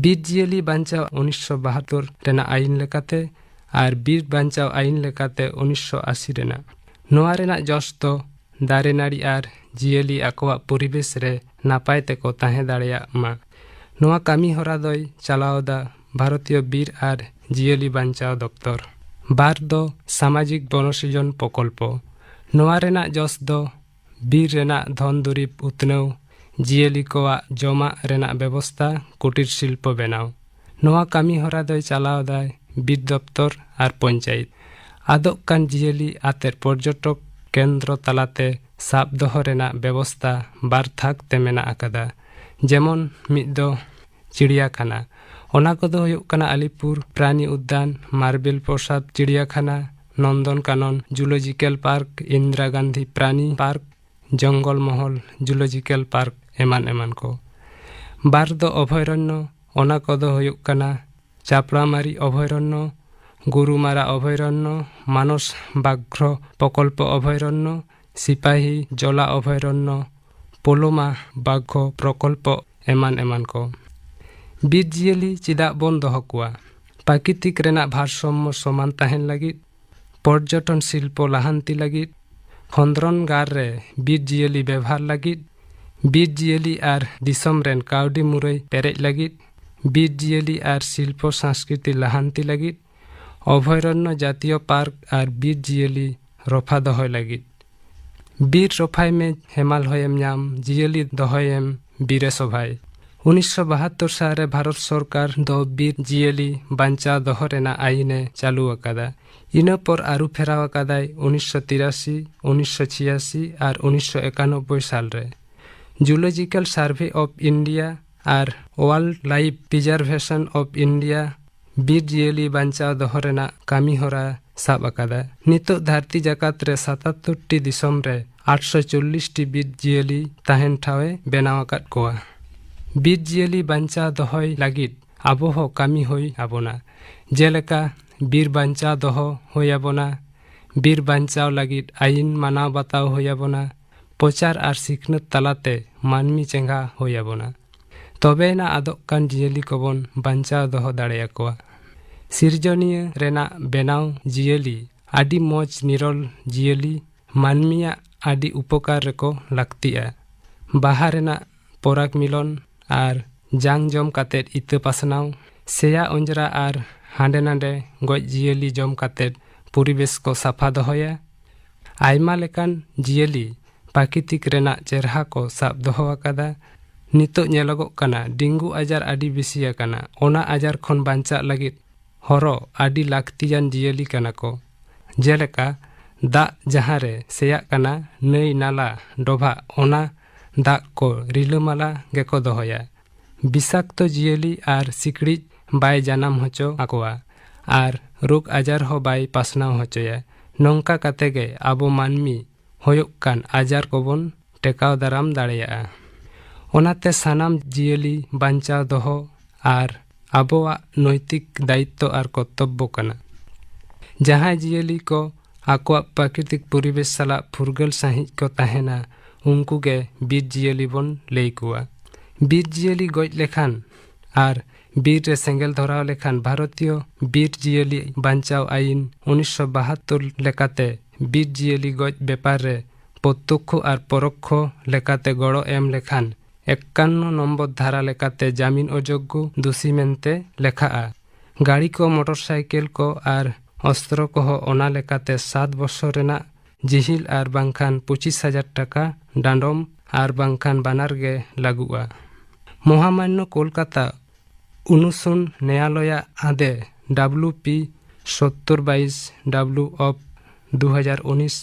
ᱵᱤᱨ ᱡᱤᱭᱟᱹᱞᱤ ᱵᱟᱧᱪᱟᱣ ᱩᱱᱤᱥᱥᱚ ᱵᱟᱦᱟᱛᱛᱳᱨ ᱨᱮᱱᱟᱜ ᱟᱭᱤᱱ ᱞᱮᱠᱟᱛᱮ ᱟᱨ ᱵᱤᱨ ᱵᱟᱧᱪᱟᱣ ᱟᱭᱤᱱ ᱞᱮᱠᱟᱛᱮ ᱩᱱᱤᱥᱥᱚ ᱟᱥᱤ ᱨᱮᱱᱟᱜ᱾ ᱱᱚᱣᱟ ᱨᱮᱱᱟᱜ ᱡᱚᱥ ᱫᱚ ᱫᱟᱨᱮ ᱱᱟᱹᱲᱤ ᱟᱨ ᱡᱤᱭᱟᱹᱞᱤ ᱟᱠᱚᱣᱟᱜ ᱯᱚᱨᱤᱵᱮᱥ ᱨᱮ ᱱᱟᱯᱟᱭ ᱛᱮᱠᱚ ᱛᱟᱦᱮᱸ ᱫᱟᱲᱮᱭᱟᱜ ᱢᱟ᱾ ᱱᱚᱣᱟ ᱠᱟᱹᱢᱤ ᱦᱚᱨᱟ ᱫᱚᱭ ᱪᱟᱞᱟᱣ ᱮᱫᱟ ᱵᱷᱟᱨᱚᱛᱤᱭᱚ ᱵᱤᱨ ᱟᱨ ᱡᱤᱭᱟᱹᱞᱤ ᱵᱟᱧᱪᱟᱣ ᱫᱚᱯᱛᱚᱨ᱾ ᱵᱟᱨ ᱫᱚ ᱥᱟᱢᱟᱡᱤᱠ ᱵᱚᱱᱚᱥᱤᱡᱚᱱ ᱯᱨᱚᱠᱚᱞᱯᱚ᱾ ᱱᱚᱣᱟ ᱨᱮᱱᱟᱜ ᱡᱚᱥ ᱫᱚ ᱵᱤᱨ ᱨᱮᱱᱟᱜ ᱫᱷᱚᱱ ᱫᱩᱨᱤᱵᱽ ᱩᱛᱱᱟᱹᱣ, ᱡᱤᱭᱟᱹᱞᱤ ᱠᱚᱣᱟᱜ ᱡᱚᱢᱟᱜ ᱨᱮᱱᱟᱜ ᱵᱮᱵᱚᱥᱛᱟ, ᱠᱩᱴᱤᱨ ᱥᱤᱞᱯᱚ ᱵᱮᱱᱟᱣ᱾ ᱱᱚᱣᱟ ᱠᱟᱹᱢᱤ ᱦᱚᱨᱟ ᱫᱚᱭ ᱪᱟᱞᱟᱣ ᱮᱫᱟᱭ ᱵᱤᱨ ᱫᱚᱯᱛᱚᱨ ᱟᱨ ᱯᱚᱧᱪᱟᱭᱮᱛ᱾ ᱟᱫᱚᱜ ᱠᱟᱱ ᱡᱤᱭᱟᱹᱞᱤ ᱟᱛᱮᱫ ᱯᱚᱨᱡᱚᱴᱚᱠ ᱠᱮᱱᱫᱨᱚ ᱛᱟᱞᱟᱛᱮ ᱥᱟᱵ ᱫᱚᱦᱚ ᱨᱮᱱᱟᱜ ᱵᱮᱵᱚᱥᱛᱟ ᱵᱟᱨ ᱛᱷᱟᱠ ᱛᱮ ᱢᱮᱱᱟᱜ ᱟᱠᱟᱫᱟ᱾ ᱡᱮᱢᱚᱱ ᱢᱤᱫ ᱫᱚ ᱪᱤᱲᱤᱭᱟᱠᱷᱟᱱᱟ᱾ ᱚᱱᱟ ᱠᱚᱫᱚ ᱦᱩᱭᱩᱜ ᱠᱟᱱᱟ ᱟᱞᱤᱯᱩᱨ ᱯᱨᱟᱱᱤ ᱩᱫᱽᱫᱟᱱ, ᱢᱟᱨᱵᱮᱞ ᱯᱨᱚᱥᱟᱫᱽ ᱪᱤᱲᱤᱭᱟᱠᱷᱟᱱᱟ, ᱱᱚᱱᱫᱚᱱ ᱠᱟᱱᱚᱱ ᱡᱩᱞᱚᱡᱤᱠᱮᱞ ᱯᱟᱨᱠ, ᱤᱱᱫᱨᱟ ᱜᱟᱱᱫᱷᱤ ᱯᱨᱟᱱᱤ ᱯᱟᱨᱠ, ᱡᱚᱝᱜᱚᱞ ᱢᱚᱦᱚᱞ ᱡᱩᱞᱚᱡᱤᱠᱮᱞ ᱯᱟᱨᱠ, ᱮᱢᱟᱱ ᱮᱢᱟᱱ ᱠᱚ᱾ ᱵᱟᱨ ᱫᱚ ᱚᱵᱷᱚᱭᱨᱚᱱᱱᱚ᱾ ᱚᱱᱟ ᱠᱚᱫᱚ ᱦᱩᱭᱩᱜ ᱠᱟᱱᱟ ᱪᱟᱯᱲᱟᱢᱟᱨᱤ ᱚᱵᱷᱚᱭᱨᱚᱱᱱᱚ, ᱜᱩᱨᱩᱢᱟᱨᱟ ᱚᱵᱷᱚᱭᱨᱚᱱᱱᱚ, ᱢᱟᱱᱚᱥ ᱵᱟᱜᱷᱨᱚ ᱯᱨᱚᱠᱚᱞᱯᱚ ᱚᱵᱷᱚᱭᱨᱚᱱᱱᱚ, ᱥᱤᱯᱟᱦᱤ ᱡᱚᱞᱟ ᱚᱵᱷᱚᱭᱨᱚᱱᱱᱚ, ᱯᱳᱞᱳᱢᱟ ᱵᱟᱜᱷᱚ ᱯᱨᱚᱠᱚᱞᱯᱚ, ᱮᱢᱟᱱ ᱮᱢᱟᱱ ᱠᱚ᱾ ᱵᱤᱨ ᱡᱤᱭᱟᱹᱞᱤ ᱪᱮᱫᱟᱜ ᱵᱚᱱ ᱫᱚᱦᱚ ᱠᱚᱣᱟ? ᱯᱨᱟᱠᱨᱤᱛᱤᱠ ᱨᱮᱱᱟᱜ ᱵᱷᱟᱨᱥᱟᱢᱢᱚ ᱥᱚᱢᱟᱱ ᱛᱟᱦᱮᱱ ᱞᱟᱹᱜᱤᱫ, ᱯᱚᱨᱡᱚᱴᱚᱱ ᱥᱤᱞᱯᱚ ᱞᱟᱦᱟᱱᱛᱤ ᱞᱟᱹᱜᱤᱫ, ᱠᱷᱚᱸᱫᱽᱨᱚᱱ ᱜᱟᱲ ᱨᱮ ᱵᱤᱨ ᱡᱤᱭᱟᱹᱞᱤ ᱵᱮᱵᱷᱟᱨ ᱞᱟᱹᱜᱤᱫ, ᱵᱤᱨ ᱡᱤᱭᱟᱹᱞᱤ ᱟᱨ ᱫᱤᱥᱚᱢ ᱨᱮᱱ ᱠᱟᱹᱣᱰᱤ ᱢᱩᱨᱟᱹᱭ ᱯᱮᱨᱮᱡ ᱞᱟᱹᱜᱤᱫ, ᱵᱤᱨ ᱡᱤᱭᱟᱹᱞᱤ ᱟᱨ ᱥᱤᱞᱯᱚ ᱥᱟᱸᱥᱠᱨᱤᱛᱤ ᱞᱟᱦᱟᱱᱛᱤ ᱞᱟᱹᱜᱤᱫ, ᱚᱵᱷᱚᱭᱨᱚᱱᱱᱚ ᱡᱟᱛᱤᱭᱚ ᱯᱟᱨᱠ ᱟᱨ ᱵᱤᱨ ᱡᱤᱭᱟᱹᱞᱤ ᱨᱚᱯᱷᱟ ᱫᱚᱦᱚᱭ ᱞᱟᱹᱜᱤᱫ᱾ ᱵᱤᱨ ᱨᱚᱯᱷᱟᱭ ᱢᱮ, ᱦᱮᱢᱟᱞ ᱦᱚᱭᱮᱢ ᱧᱟᱢ, ᱡᱤᱭᱟᱹᱞᱤ ᱫᱚᱦᱚᱭᱮᱢ ᱵᱤᱨᱮ ᱥᱚᱵᱷᱟᱭ᱾ ᱩᱱᱤᱥᱥᱚ ᱵᱟᱦᱟᱛᱛᱳᱨ ᱥᱟᱞ ᱨᱮ ᱵᱷᱟᱨᱚᱛ ᱥᱚᱨᱠᱟᱨ ᱫᱚ ᱵᱤᱨ ᱡᱤᱭᱟᱹᱞᱤ ᱵᱟᱧᱪᱟᱣ ᱫᱚᱦᱚ ᱨᱮᱱᱟᱜ ᱟᱭᱤᱱ ᱮ ᱪᱟᱹᱞᱩ ᱟᱠᱟᱫᱟ᱾ ᱤᱱᱟᱹ ᱯᱚᱨ ᱟᱹᱨᱩ ᱯᱷᱮᱨᱟᱣ ᱟᱠᱟᱫᱟᱭ ᱩᱱᱤᱥᱥᱚ ᱛᱤᱨᱟᱥᱤ, ᱩᱱᱤᱥᱥᱚ ᱪᱷᱤᱭᱟᱥᱤ ᱟᱨ ᱩᱱᱤᱥᱥᱚ ᱮᱠᱟᱱᱚᱵᱵᱳᱭ ᱥᱟᱞ ᱨᱮ᱾ Zoological Survey of India R Wildlife Preservation of India ᱵᱤᱨ ᱡᱤᱭᱟᱹᱞᱤ ᱵᱟᱧᱪᱟᱣ ᱫᱚᱦᱚ ᱨᱮᱱᱟᱜ ᱠᱟᱹᱢᱤ ᱦᱚᱨᱟ ᱥᱟᱵ ᱟᱠᱟᱫᱟ᱾ ᱱᱤᱛᱚᱜ ᱫᱷᱟᱹᱨᱛᱤ ᱡᱟᱠᱟᱛ ᱨᱮ ᱥᱟᱛᱟᱛᱛᱳᱨ ᱴᱤ ᱫᱤᱥᱚᱢ ᱨᱮ ᱟᱴᱥᱚ ᱪᱚᱞᱞᱤᱥ ᱴᱤ ᱵᱤᱨ ᱡᱤᱭᱟᱹᱞᱤ ᱛᱟᱦᱮᱱ ᱴᱷᱟᱶ ᱮ ᱵᱮᱱᱟᱣ ᱟᱠᱟᱫ ᱠᱚᱣᱟ᱾ ᱵᱤᱨ ᱡᱤᱭᱟᱹᱞᱤ ᱵᱟᱧᱪᱟᱣ ᱫᱚᱦᱚᱭ ᱞᱟᱹᱜᱤᱫ ᱟᱵᱚ ᱦᱚᱸ ᱠᱟᱹᱢᱤ ᱦᱩᱭ ᱟᱵᱚᱱᱟ᱾ ᱡᱮᱞᱮᱠᱟ, ᱵᱤᱨ ᱵᱟᱧᱪᱟᱣ ᱫᱚᱦᱚ ᱦᱩᱭ ᱟᱵᱚᱱᱟ, ᱵᱤᱨ ᱵᱟᱧᱪᱟᱣ ᱞᱟᱹᱜᱤᱫ ᱟᱹᱭᱤᱱ ᱢᱟᱱᱟᱣ ᱵᱟᱛᱟᱣ ᱦᱩᱭ ᱟᱵᱚᱱᱟ, ᱯᱨᱚᱪᱟᱨ ᱟᱨ ᱥᱤᱠᱷᱱᱟᱹᱛ ᱛᱟᱞᱟᱛᱮ ᱢᱟᱹᱱᱢᱤ ᱪᱮᱸᱜᱷᱟ ᱦᱩᱭ ᱟᱵᱚᱱᱟ᱾ ᱛᱚᱵᱮᱭᱮᱱᱟ ᱟᱫᱚᱜ ᱠᱟᱱ ᱡᱤᱭᱟᱹᱞᱤ ᱠᱚᱵᱚᱱ ᱵᱟᱧᱪᱟᱣ ᱫᱚᱦᱚ ᱫᱟᱲᱮᱭᱟᱠᱚᱣᱟ᱾ ᱥᱤᱨᱡᱚᱱᱤᱭᱟᱹ ᱨᱮᱱᱟᱜ ᱵᱮᱱᱟᱣ ᱡᱤᱭᱟᱹᱞᱤ ᱟᱹᱰᱤ ᱢᱚᱡᱽ ᱱᱤᱨᱚᱞ ᱡᱤᱭᱟᱹᱞᱤ ᱢᱟᱹᱱᱢᱤᱭᱟᱜ ᱟᱹᱰᱤ ᱩᱯᱚᱠᱟᱨ ᱨᱮᱠᱚ ᱞᱟᱹᱠᱛᱤᱜᱼᱟ᱾ ᱵᱟᱦᱟ ᱨᱮᱱᱟᱜ ᱯᱚᱨᱟᱜᱽ ᱢᱤᱞᱚᱱ ᱟᱨ ᱡᱟᱝ ᱡᱚᱢ ᱠᱟᱛᱮᱫ ᱤᱛᱟᱹ ᱯᱟᱥᱱᱟᱣ, ᱥᱮᱭᱟ ᱚᱸᱡᱽᱨᱟ ᱟᱨ ᱦᱟᱸᱰᱮ ᱱᱟᱰᱮ ᱜᱚᱡ ᱡᱤᱭᱟᱹᱞᱤ ᱡᱚᱢ ᱠᱟᱛᱮᱫ ᱯᱚᱨᱤᱵᱮᱥ ᱠᱚ ᱥᱟᱯᱷᱟ ᱫᱚᱦᱚᱭᱟ᱾ ᱟᱭᱢᱟ ᱞᱮᱠᱟᱱ ᱡᱤᱭᱟᱹᱞᱤ ᱯᱨᱟᱠᱨᱤᱛᱤᱠ ᱨᱮᱱᱟᱜ ᱪᱮᱨᱦᱟ ᱠᱚ ᱥᱟᱵ ᱫᱚᱦᱚ ᱟᱠᱟᱫᱟ᱾ ᱱᱤᱛᱚᱜ ᱧᱮᱞᱚᱜᱚᱜ ᱠᱟᱱᱟ, ᱰᱮᱝᱜᱩ ᱟᱡᱟᱨ ᱟᱹᱰᱤ ᱵᱮᱥᱤ ᱟᱠᱟᱱᱟ᱾ ᱚᱱᱟ ᱟᱡᱟᱨ ᱠᱷᱚᱱ ᱵᱟᱧᱪᱟᱜ ᱞᱟᱹᱜᱤᱫ ᱦᱚᱨᱚ ᱟᱹᱰᱤ ᱞᱟᱹᱠᱛᱤᱭᱟᱱ ᱡᱤᱭᱟᱹᱞᱤ ᱠᱟᱱᱟ ᱠᱚ᱾ ᱡᱮᱞᱮᱠᱟ, ᱫᱟᱜ ᱡᱟᱦᱟᱸ ᱨᱮ ᱥᱮᱭᱟᱜ ᱠᱟᱱᱟ, ᱱᱟᱹᱭ, ᱱᱟᱞᱟ, ᱰᱚᱵᱷᱟᱜ, ᱚᱱᱟ ᱫᱟᱜ ᱠᱚ ᱨᱤᱞᱟᱹᱢᱟᱞᱟ ᱜᱮᱠᱚ ᱫᱚᱦᱚᱭᱟ᱾ ᱵᱤᱥᱟᱠᱛᱚ ᱡᱤᱭᱟᱹᱞᱤ ᱟᱨ ᱥᱤᱠᱲᱤᱡ ᱵᱟᱭ ᱡᱟᱱᱟᱢ ᱦᱚᱪᱚ ᱟᱠᱚᱣᱟ ᱟᱨ ᱨᱳᱜᱽ ᱟᱡᱟᱨ ᱦᱚᱸ ᱵᱟᱭ ᱯᱟᱥᱱᱟᱣ ᱦᱚᱪᱚᱭᱟ᱾ ᱱᱚᱝᱠᱟ ᱠᱟᱛᱮ ᱜᱮ ᱟᱵᱚ ᱢᱟᱹᱱᱢᱤ ᱦᱩᱭᱩᱜ ᱠᱟᱱ ᱟᱡᱟᱨ ᱠᱚᱵᱚᱱ ᱴᱮᱠᱟᱣ ᱫᱟᱨᱟᱢ ᱫᱟᱲᱮᱭᱟᱜᱼᱟ᱾ ᱚᱱᱟᱛᱮ ᱥᱟᱱᱟᱢ ᱡᱤᱭᱟᱹᱞᱤ ᱵᱟᱧᱪᱟᱣ ᱫᱚᱦᱚ ᱟᱨ ᱟᱵᱚᱣᱟᱜ ᱱᱳᱭᱛᱤᱠ ᱫᱟᱭᱤᱛᱛᱚ ᱟᱨ ᱠᱚᱨᱛᱚᱵᱵᱚ ᱠᱟᱱᱟ᱾ ᱡᱟᱦᱟᱸᱭ ᱡᱤᱭᱟᱹᱞᱤ ᱠᱚ ᱟᱠᱚᱣᱟᱜ ᱯᱨᱟᱠᱨᱤᱛᱤᱠ ᱯᱚᱨᱤᱵᱮᱥ ᱥᱟᱞᱟᱜ ᱯᱷᱩᱨᱜᱟᱹᱞ ᱥᱟᱹᱦᱤᱡ ᱠᱚ ᱛᱟᱦᱮᱱᱟ, ᱩᱱᱠᱩ ᱜᱮ ᱵᱤᱨ ᱡᱤᱭᱟᱹᱞᱤ ᱵᱚᱱ ᱞᱟᱹᱭ ᱠᱚᱣᱟ᱾ ᱵᱤᱨ ᱡᱤᱭᱟᱹᱞᱤ ᱜᱚᱡ ᱞᱮᱠᱷᱟᱱ ᱟᱨ ᱵᱤᱨ ᱨᱮ ᱥᱮᱸᱜᱮᱞ ᱫᱷᱚᱨᱟᱣ ᱞᱮᱠᱷᱟᱱ ᱵᱷᱟᱨᱚᱛᱤᱭᱚ ᱵᱤᱨ ᱡᱤᱭᱟᱹᱞᱤ ᱵᱟᱧᱪᱟᱣ ᱟᱹᱭᱤᱱ ᱩᱱᱤᱥᱥᱚ ᱵᱟᱦᱟᱛᱛᱳᱨ ᱞᱮᱠᱟᱛᱮ ᱵᱤᱨ ᱡᱤᱭᱟᱹᱞᱤ ᱜᱚᱡ ᱵᱮᱯᱟᱨ ᱨᱮ ᱯᱨᱚᱛᱛᱚᱠᱠᱷᱚ ᱟᱨ ᱯᱚᱨᱚᱠᱠᱷᱚ ᱞᱮᱠᱟᱛᱮ ᱜᱚᱲᱚ ᱮᱢ ᱞᱮᱠᱷᱟᱱ ᱮᱠᱟᱱᱱᱚ ᱱᱚᱢᱵᱚᱨ ᱫᱷᱟᱨᱟ ᱞᱮᱠᱟᱛᱮ ᱡᱟᱢᱤᱱ ᱚᱡᱳᱜᱽᱜᱚ ᱫᱩᱥᱤ ᱢᱮᱱᱛᱮ ᱞᱮᱠᱷᱟᱜᱼᱟ᱾ ᱜᱟᱹᱲᱤ ᱠᱚ, ᱢᱚᱴᱚᱨ ᱥᱟᱭᱠᱮᱞ ᱠᱚ ᱟᱨ ᱚᱥᱛᱨᱚ ᱠᱚᱦᱚᱸ ᱚᱱᱟ ᱞᱮᱠᱟᱛᱮ ᱥᱟᱛ ᱵᱚᱪᱷᱚᱨ ᱨᱮᱱᱟᱜ ᱡᱤᱦᱤᱞ ᱟᱨ ᱵᱟᱝᱠᱷᱟᱱ ᱯᱚᱸᱪᱤᱥ ᱦᱟᱡᱟᱨ ᱴᱟᱠᱟ ᱰᱟᱸᱰᱚᱢ ᱟᱨ ᱵᱟᱝᱠᱷᱟᱱ ᱵᱟᱱᱟᱨ ᱜᱮ ᱞᱟᱹᱜᱩᱜᱼᱟ᱾ ᱢᱚᱦᱟᱢᱟᱱᱱᱚ ᱠᱳᱞᱠᱟᱛᱟ ᱩᱱᱩᱥᱩᱱ ᱱᱮᱭᱟᱞᱚᱭᱟᱜ ᱟᱫᱮ W P ᱥᱚᱛᱛᱚᱨ ᱵᱟᱭᱤᱥ W of ᱫᱩ ᱦᱟᱡᱟᱨ ᱩᱱᱤᱥ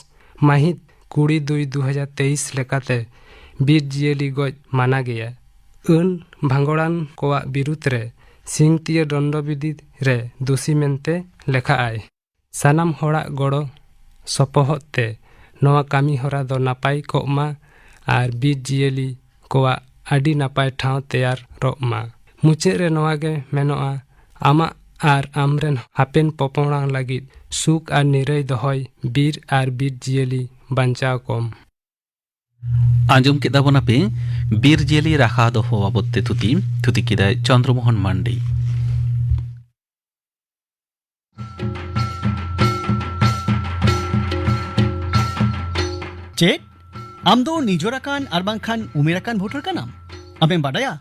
ᱢᱟᱹᱦᱤᱛ ᱠᱩᱲᱤ ᱫᱩᱭ ᱫᱩ ᱦᱟᱡᱟᱨ ᱛᱮᱭᱤᱥ ᱞᱮᱠᱟᱛᱮ ᱵᱤᱨ ᱡᱤᱭᱟᱹᱞᱤ ᱜᱚᱡ ᱢᱟᱱᱟ ᱜᱮᱭᱟ᱾ ᱟᱹᱱ ᱵᱷᱟᱸᱜᱚᱲᱟᱱ ᱠᱚᱣᱟᱜ ᱵᱤᱨᱩᱫᱽ ᱨᱮ ᱥᱤᱧᱚᱛᱤᱭᱟᱹ ᱫᱚᱱᱰᱚᱵᱤᱫᱷᱤ ᱨᱮ ᱫᱩᱥᱤ ᱢᱮᱱᱛᱮ ᱞᱮᱠᱷᱟᱜᱼᱟᱭ᱾ ᱥᱟᱱᱟᱢ ᱦᱚᱲᱟᱜ ᱜᱚᱲᱚ ᱥᱚᱯᱚᱦᱚᱫ ᱛᱮ ᱱᱚᱣᱟ ᱠᱟᱹᱢᱤ ᱦᱚᱨᱟ ᱫᱚ ᱱᱟᱯᱟᱭ ᱠᱚᱜ ᱢᱟ ᱟᱨ ᱵᱤᱨ ᱡᱤᱭᱟᱹᱞᱤ ᱠᱚᱣᱟᱜ ᱟᱹᱰᱤ ᱱᱟᱯᱟᱭ ᱴᱷᱟᱶ ᱛᱮᱭᱟᱨᱚᱜ ᱢᱟ᱾ ᱢᱩᱪᱟᱹᱫ ᱨᱮ ᱱᱚᱣᱟ ᱜᱮ ᱢᱮᱱᱚᱜᱼᱟ, ᱟᱢᱟᱜ ᱟᱨ ᱟᱢᱨᱮᱱ ᱦᱟᱯᱮᱱ ᱯᱚᱯᱚᱝᱲᱟ ᱞᱟᱹᱜᱤᱫ ᱥᱩᱠ ᱟᱨ ᱱᱤᱨᱟᱹᱭ ᱫᱚᱦᱚᱭ ᱵᱤᱨ ᱟᱨ ᱵᱤᱨ ᱡᱤᱭᱟᱹᱞᱤ ᱵᱟᱧᱪᱟᱣ ᱠᱚᱢ᱾ ᱟᱸᱡᱚᱢ ᱠᱮᱫᱟ ᱵᱚᱱ ᱟᱯᱮ ᱵᱤᱨ ᱡᱤᱭᱟᱹᱞᱤ ᱨᱟᱠᱷᱟ ᱫᱚᱦᱚ ᱵᱟᱵᱚᱫ ᱛᱮ ᱛᱷᱩᱛᱤ, ᱛᱷᱩᱛᱤ ᱠᱮᱫᱟᱭ ᱪᱚᱱᱫᱨᱚ ᱢᱳᱦᱚᱱ ᱢᱟᱱᱰᱤ᱾ ᱪᱮᱫ? ᱟᱢ ᱫᱚ ᱱᱤᱡᱚᱨ ᱟᱠᱟᱱ ᱟᱨ ᱵᱟᱝᱠᱷᱟᱱ ᱩᱢᱮᱨ ᱟᱠᱟᱱ ᱵᱷᱳᱴᱟᱨ ᱠᱟᱱᱟᱢ? ᱟᱢᱮᱢ ᱵᱟᱰᱟᱭᱟ,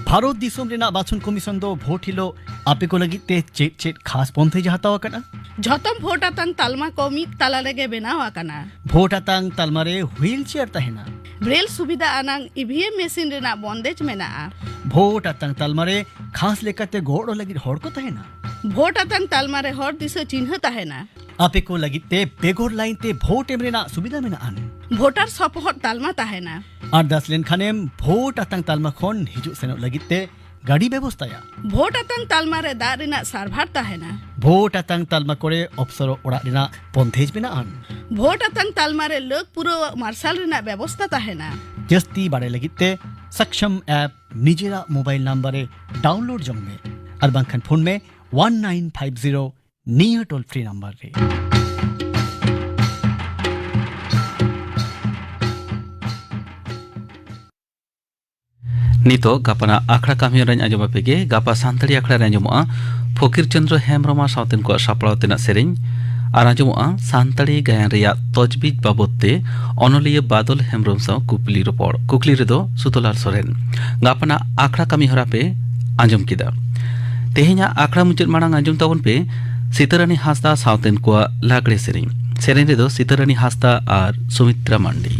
ᱵᱷᱟᱨᱚᱛ ᱫᱤᱥᱚᱢ ᱨᱮᱱᱟᱜ ᱵᱟᱪᱷᱚᱱ ᱠᱚᱢᱤᱥᱚᱱ ᱫᱚ ᱵᱷᱳᱴ ᱦᱤᱞᱳᱜ ᱟᱯᱮ ᱠᱚ ᱞᱟᱹᱜᱤᱫ ᱛᱮ ᱪᱮᱫ ᱪᱮᱫ ᱠᱷᱟᱥ ᱯᱚᱱᱛᱷᱟᱭ ᱦᱟᱛᱟᱣ ᱟᱠᱟᱫᱼᱟ? ᱡᱷᱚᱛᱚᱢ ᱵᱷᱳᱴ ᱟᱛᱟᱝ ᱛᱟᱞᱢᱟ ᱠᱚ ᱢᱤᱫ ᱛᱟᱞᱟ ᱨᱮᱜᱮ ᱵᱮᱱᱟᱣ ᱟᱠᱟᱱᱟ᱾ ᱵᱷᱳᱴ ᱟᱛᱟᱝ ᱛᱟᱞᱢᱟ ᱨᱮ ᱦᱩᱭᱤᱞ ᱪᱮᱭᱟᱨ ᱛᱟᱦᱮᱱᱟ᱾ ᱵᱨᱮᱞ ᱥᱩᱵᱤᱫᱷᱟ ᱟᱱᱟᱝ ᱤ ᱵᱷᱤ ᱮᱢ ᱢᱮᱥᱤᱱ ᱨᱮᱱᱟᱜ ᱵᱚᱱᱫᱮᱡ ᱢᱮᱱᱟᱜᱼᱟ᱾ ᱵᱷᱳᱴ ᱟᱛᱟᱝ ᱛᱟᱞᱢᱟ ᱨᱮ ᱠᱷᱟᱥ ᱞᱮᱠᱟᱛᱮ ᱜᱚᱲᱚ ᱞᱟᱹᱜᱤᱫ ᱦᱚᱲ ᱠᱚ ᱛᱟᱦᱮᱱᱟ᱾ ᱵᱷᱳᱴ ᱟᱛᱟᱝ ᱛᱟᱞᱢᱟ ᱨᱮ ᱦᱚᱲ ᱫᱤᱥᱟᱹ ᱪᱤᱱᱦᱟᱹ ᱛᱟᱦᱮᱱᱟ᱾ ᱟᱯᱮ ᱠᱚ ᱞᱟᱹᱜᱤᱫ ᱛᱮ ᱵᱮᱜᱚᱨ ᱞᱟᱭᱤᱱ ᱛᱮ ᱵᱷᱳᱴ ᱮᱢ ᱨᱮᱱᱟᱜ ᱥᱩᱵᱤᱫᱷᱟ ᱢᱮᱱᱟᱜᱼᱟ᱾ ᱵᱷᱳᱴᱟᱨ ᱥᱚᱯᱚᱦᱚᱫ ᱛᱟᱞᱢᱟ ᱛᱟᱦᱮᱱᱟ᱾ ᱟᱨᱫᱟᱥ ᱞᱮᱱᱠᱷᱟᱱᱮᱢ ᱵᱷᱳᱴ ᱟᱛᱟᱝ ᱛᱟᱞᱢᱟ ᱠᱷᱚᱱ ᱦᱤᱡᱩᱜ ᱥᱮᱱᱚᱜ ᱞᱟᱹᱜᱤᱫ ᱛᱮ ᱜᱟᱹᱰᱤ ᱵᱮᱵᱚᱥᱛᱟᱭᱟ᱾ ᱵᱷᱳᱴ ᱟᱛᱟᱝ ᱛᱟᱞᱢᱟ ᱨᱮ ᱫᱟᱜ ᱨᱮᱱᱟᱜ ᱥᱟᱨᱵᱷᱟᱨ ᱛᱟᱦᱮᱱᱟ᱾ ᱵᱷᱳᱴ ᱟᱛᱟᱝ ᱛᱟᱞᱢᱟ ᱠᱚᱨᱮ ᱚᱯᱥᱚᱨᱚᱜ ᱚᱲᱟᱜ ᱨᱮᱱᱟᱜ ᱯᱚᱱᱛᱷᱮᱡ ᱢᱮᱱᱟᱜᱼᱟ᱾ ᱵᱷᱳᱴ ᱟᱛᱟᱝ ᱛᱟᱞᱢᱟ ᱨᱮ ᱞᱟᱹᱠ ᱯᱩᱨᱟᱹᱣᱟᱜ ᱢᱟᱨᱥᱟᱞ ᱨᱮᱱᱟᱜ ᱵᱮᱵᱚᱥᱛᱟ ᱛᱟᱦᱮᱱᱟ᱾ ᱡᱟᱹᱥᱛᱤ ᱵᱟᱲᱟᱭ ᱞᱟᱹᱜᱤᱫ ᱛᱮ ᱥᱟᱠᱥᱟᱢ ᱮᱯ ᱱᱤᱡᱮᱨᱟᱜ ᱢᱳᱵᱟᱭᱤᱞ ᱱᱟᱢᱵᱟᱨ ᱨᱮ ᱰᱟᱣᱩᱱᱞᱳᱰ ᱡᱚᱝ ᱢᱮ ᱟᱨ ᱵᱟᱝᱠᱷᱟᱱ ᱯᱷᱳᱱ ᱢᱮ ᱚᱣᱟᱱ ᱱᱟᱭᱤᱱ ᱯᱷᱟᱭᱤᱵᱷ ᱡᱤᱨᱳ ᱱᱤᱭᱟᱹ ᱴᱳᱞ ᱯᱷᱨᱤ ᱱᱟᱢᱵᱟᱨ ᱨᱮ᱾ ᱱᱤᱛᱚᱜ ᱜᱟᱯᱟᱱᱟᱜ ᱟᱠᱷᱲᱟ ᱠᱟᱹᱢᱤ ᱦᱚᱨᱟᱧ ᱟᱸᱡᱚᱢ ᱟᱯᱮ ᱜᱮ᱾ ᱜᱟᱯᱟ ᱥᱟᱱᱛᱟᱲᱤ ᱟᱠᱷᱲᱟ ᱨᱮ ᱟᱸᱡᱚᱢᱚᱜᱼᱟ ᱯᱷᱚᱠᱤᱨ ᱪᱚᱸᱫᱽᱨᱚ ᱦᱮᱢᱵᱽᱨᱚᱢ ᱟᱨ ᱥᱟᱶᱛᱮᱱ ᱠᱚᱣᱟᱜ ᱥᱟᱯᱲᱟᱣ ᱛᱮᱱᱟᱜ ᱥᱮᱨᱮᱧ, ᱟᱨ ᱟᱸᱡᱚᱢᱚᱜᱼᱟ ᱥᱟᱱᱛᱟᱲᱤ ᱜᱟᱭᱟᱱ ᱨᱮᱭᱟᱜ ᱛᱚᱡᱽᱵᱤᱡᱽ ᱵᱟᱵᱚᱫ ᱛᱮ ᱚᱱᱚᱞᱤᱭᱟᱹ ᱵᱟᱫᱚᱞ ᱦᱮᱢᱵᱽᱨᱚᱢ ᱥᱟᱶ ᱠᱩᱠᱞᱤ ᱨᱚᱯᱚᱲ᱾ ᱠᱩᱠᱞᱤ ᱨᱮᱫᱚ ᱥᱩᱛᱚᱞᱟᱞ ᱥᱚᱨᱮᱱ᱾ ᱜᱟᱯᱟᱱᱟᱜ ᱟᱠᱷᱲᱟ ᱠᱟᱹᱢᱤ ᱦᱚᱨᱟ ᱯᱮ ᱟᱸᱡᱚᱢ ᱠᱮᱫᱟ᱾ ᱛᱮᱦᱮᱧᱟᱜ ᱟᱠᱷᱲᱟ ᱢᱩᱪᱟᱹᱫ ᱢᱟᱲᱟᱝ ᱟᱸᱡᱚᱢ ᱛᱟᱵᱚᱱ ᱯᱮ ᱥᱤᱛᱟᱹᱨᱟᱹᱱᱤ ᱦᱟᱸᱥᱫᱟ ᱥᱟᱶᱛᱮᱱ ᱠᱚᱣᱟᱜ ᱞᱟᱜᱽᱲᱮ ᱥᱮᱨᱮᱧ᱾ ᱥᱮᱨᱮᱧ ᱨᱮᱫᱚ ᱥᱤᱛᱟᱹᱨᱟᱹᱱᱤ ᱦᱟᱸᱥᱫᱟ ᱟᱨ ᱥᱩᱢᱤᱛᱨᱟ ᱢᱟᱱᱰᱤ᱾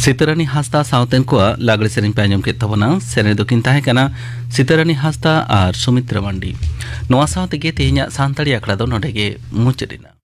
ᱥᱤᱛᱟᱹᱨᱟᱱᱤ ᱦᱟᱸᱥᱫᱟ ᱥᱟᱶᱛᱮᱱ ᱠᱚᱣᱟᱜ ᱞᱟᱜᱽᱲᱮ ᱥᱮᱨᱮᱧ ᱯᱮ ᱟᱸᱡᱚᱢ ᱠᱮᱫ ᱛᱟᱵᱚᱱᱟ᱾ ᱥᱮᱨᱮᱧ ᱫᱚᱠᱤᱱ ᱛᱟᱦᱮᱸ ᱠᱟᱱᱟ ᱥᱤᱛᱟᱹᱨᱟᱱᱤ ᱦᱟᱸᱥᱫᱟ ᱟᱨ ᱥᱩᱢᱤᱛᱨᱟ ᱢᱟᱱᱰᱤ᱾ ᱱᱚᱣᱟ ᱥᱟᱶ ᱛᱮᱜᱮ ᱛᱮᱦᱮᱧᱟᱜ ᱥᱟᱱᱛᱟᱲᱤ ᱟᱠᱷᱲᱟ ᱫᱚ ᱱᱚᱰᱮ ᱜᱮ ᱢᱩᱪᱟᱹᱫ ᱮᱱᱟ᱾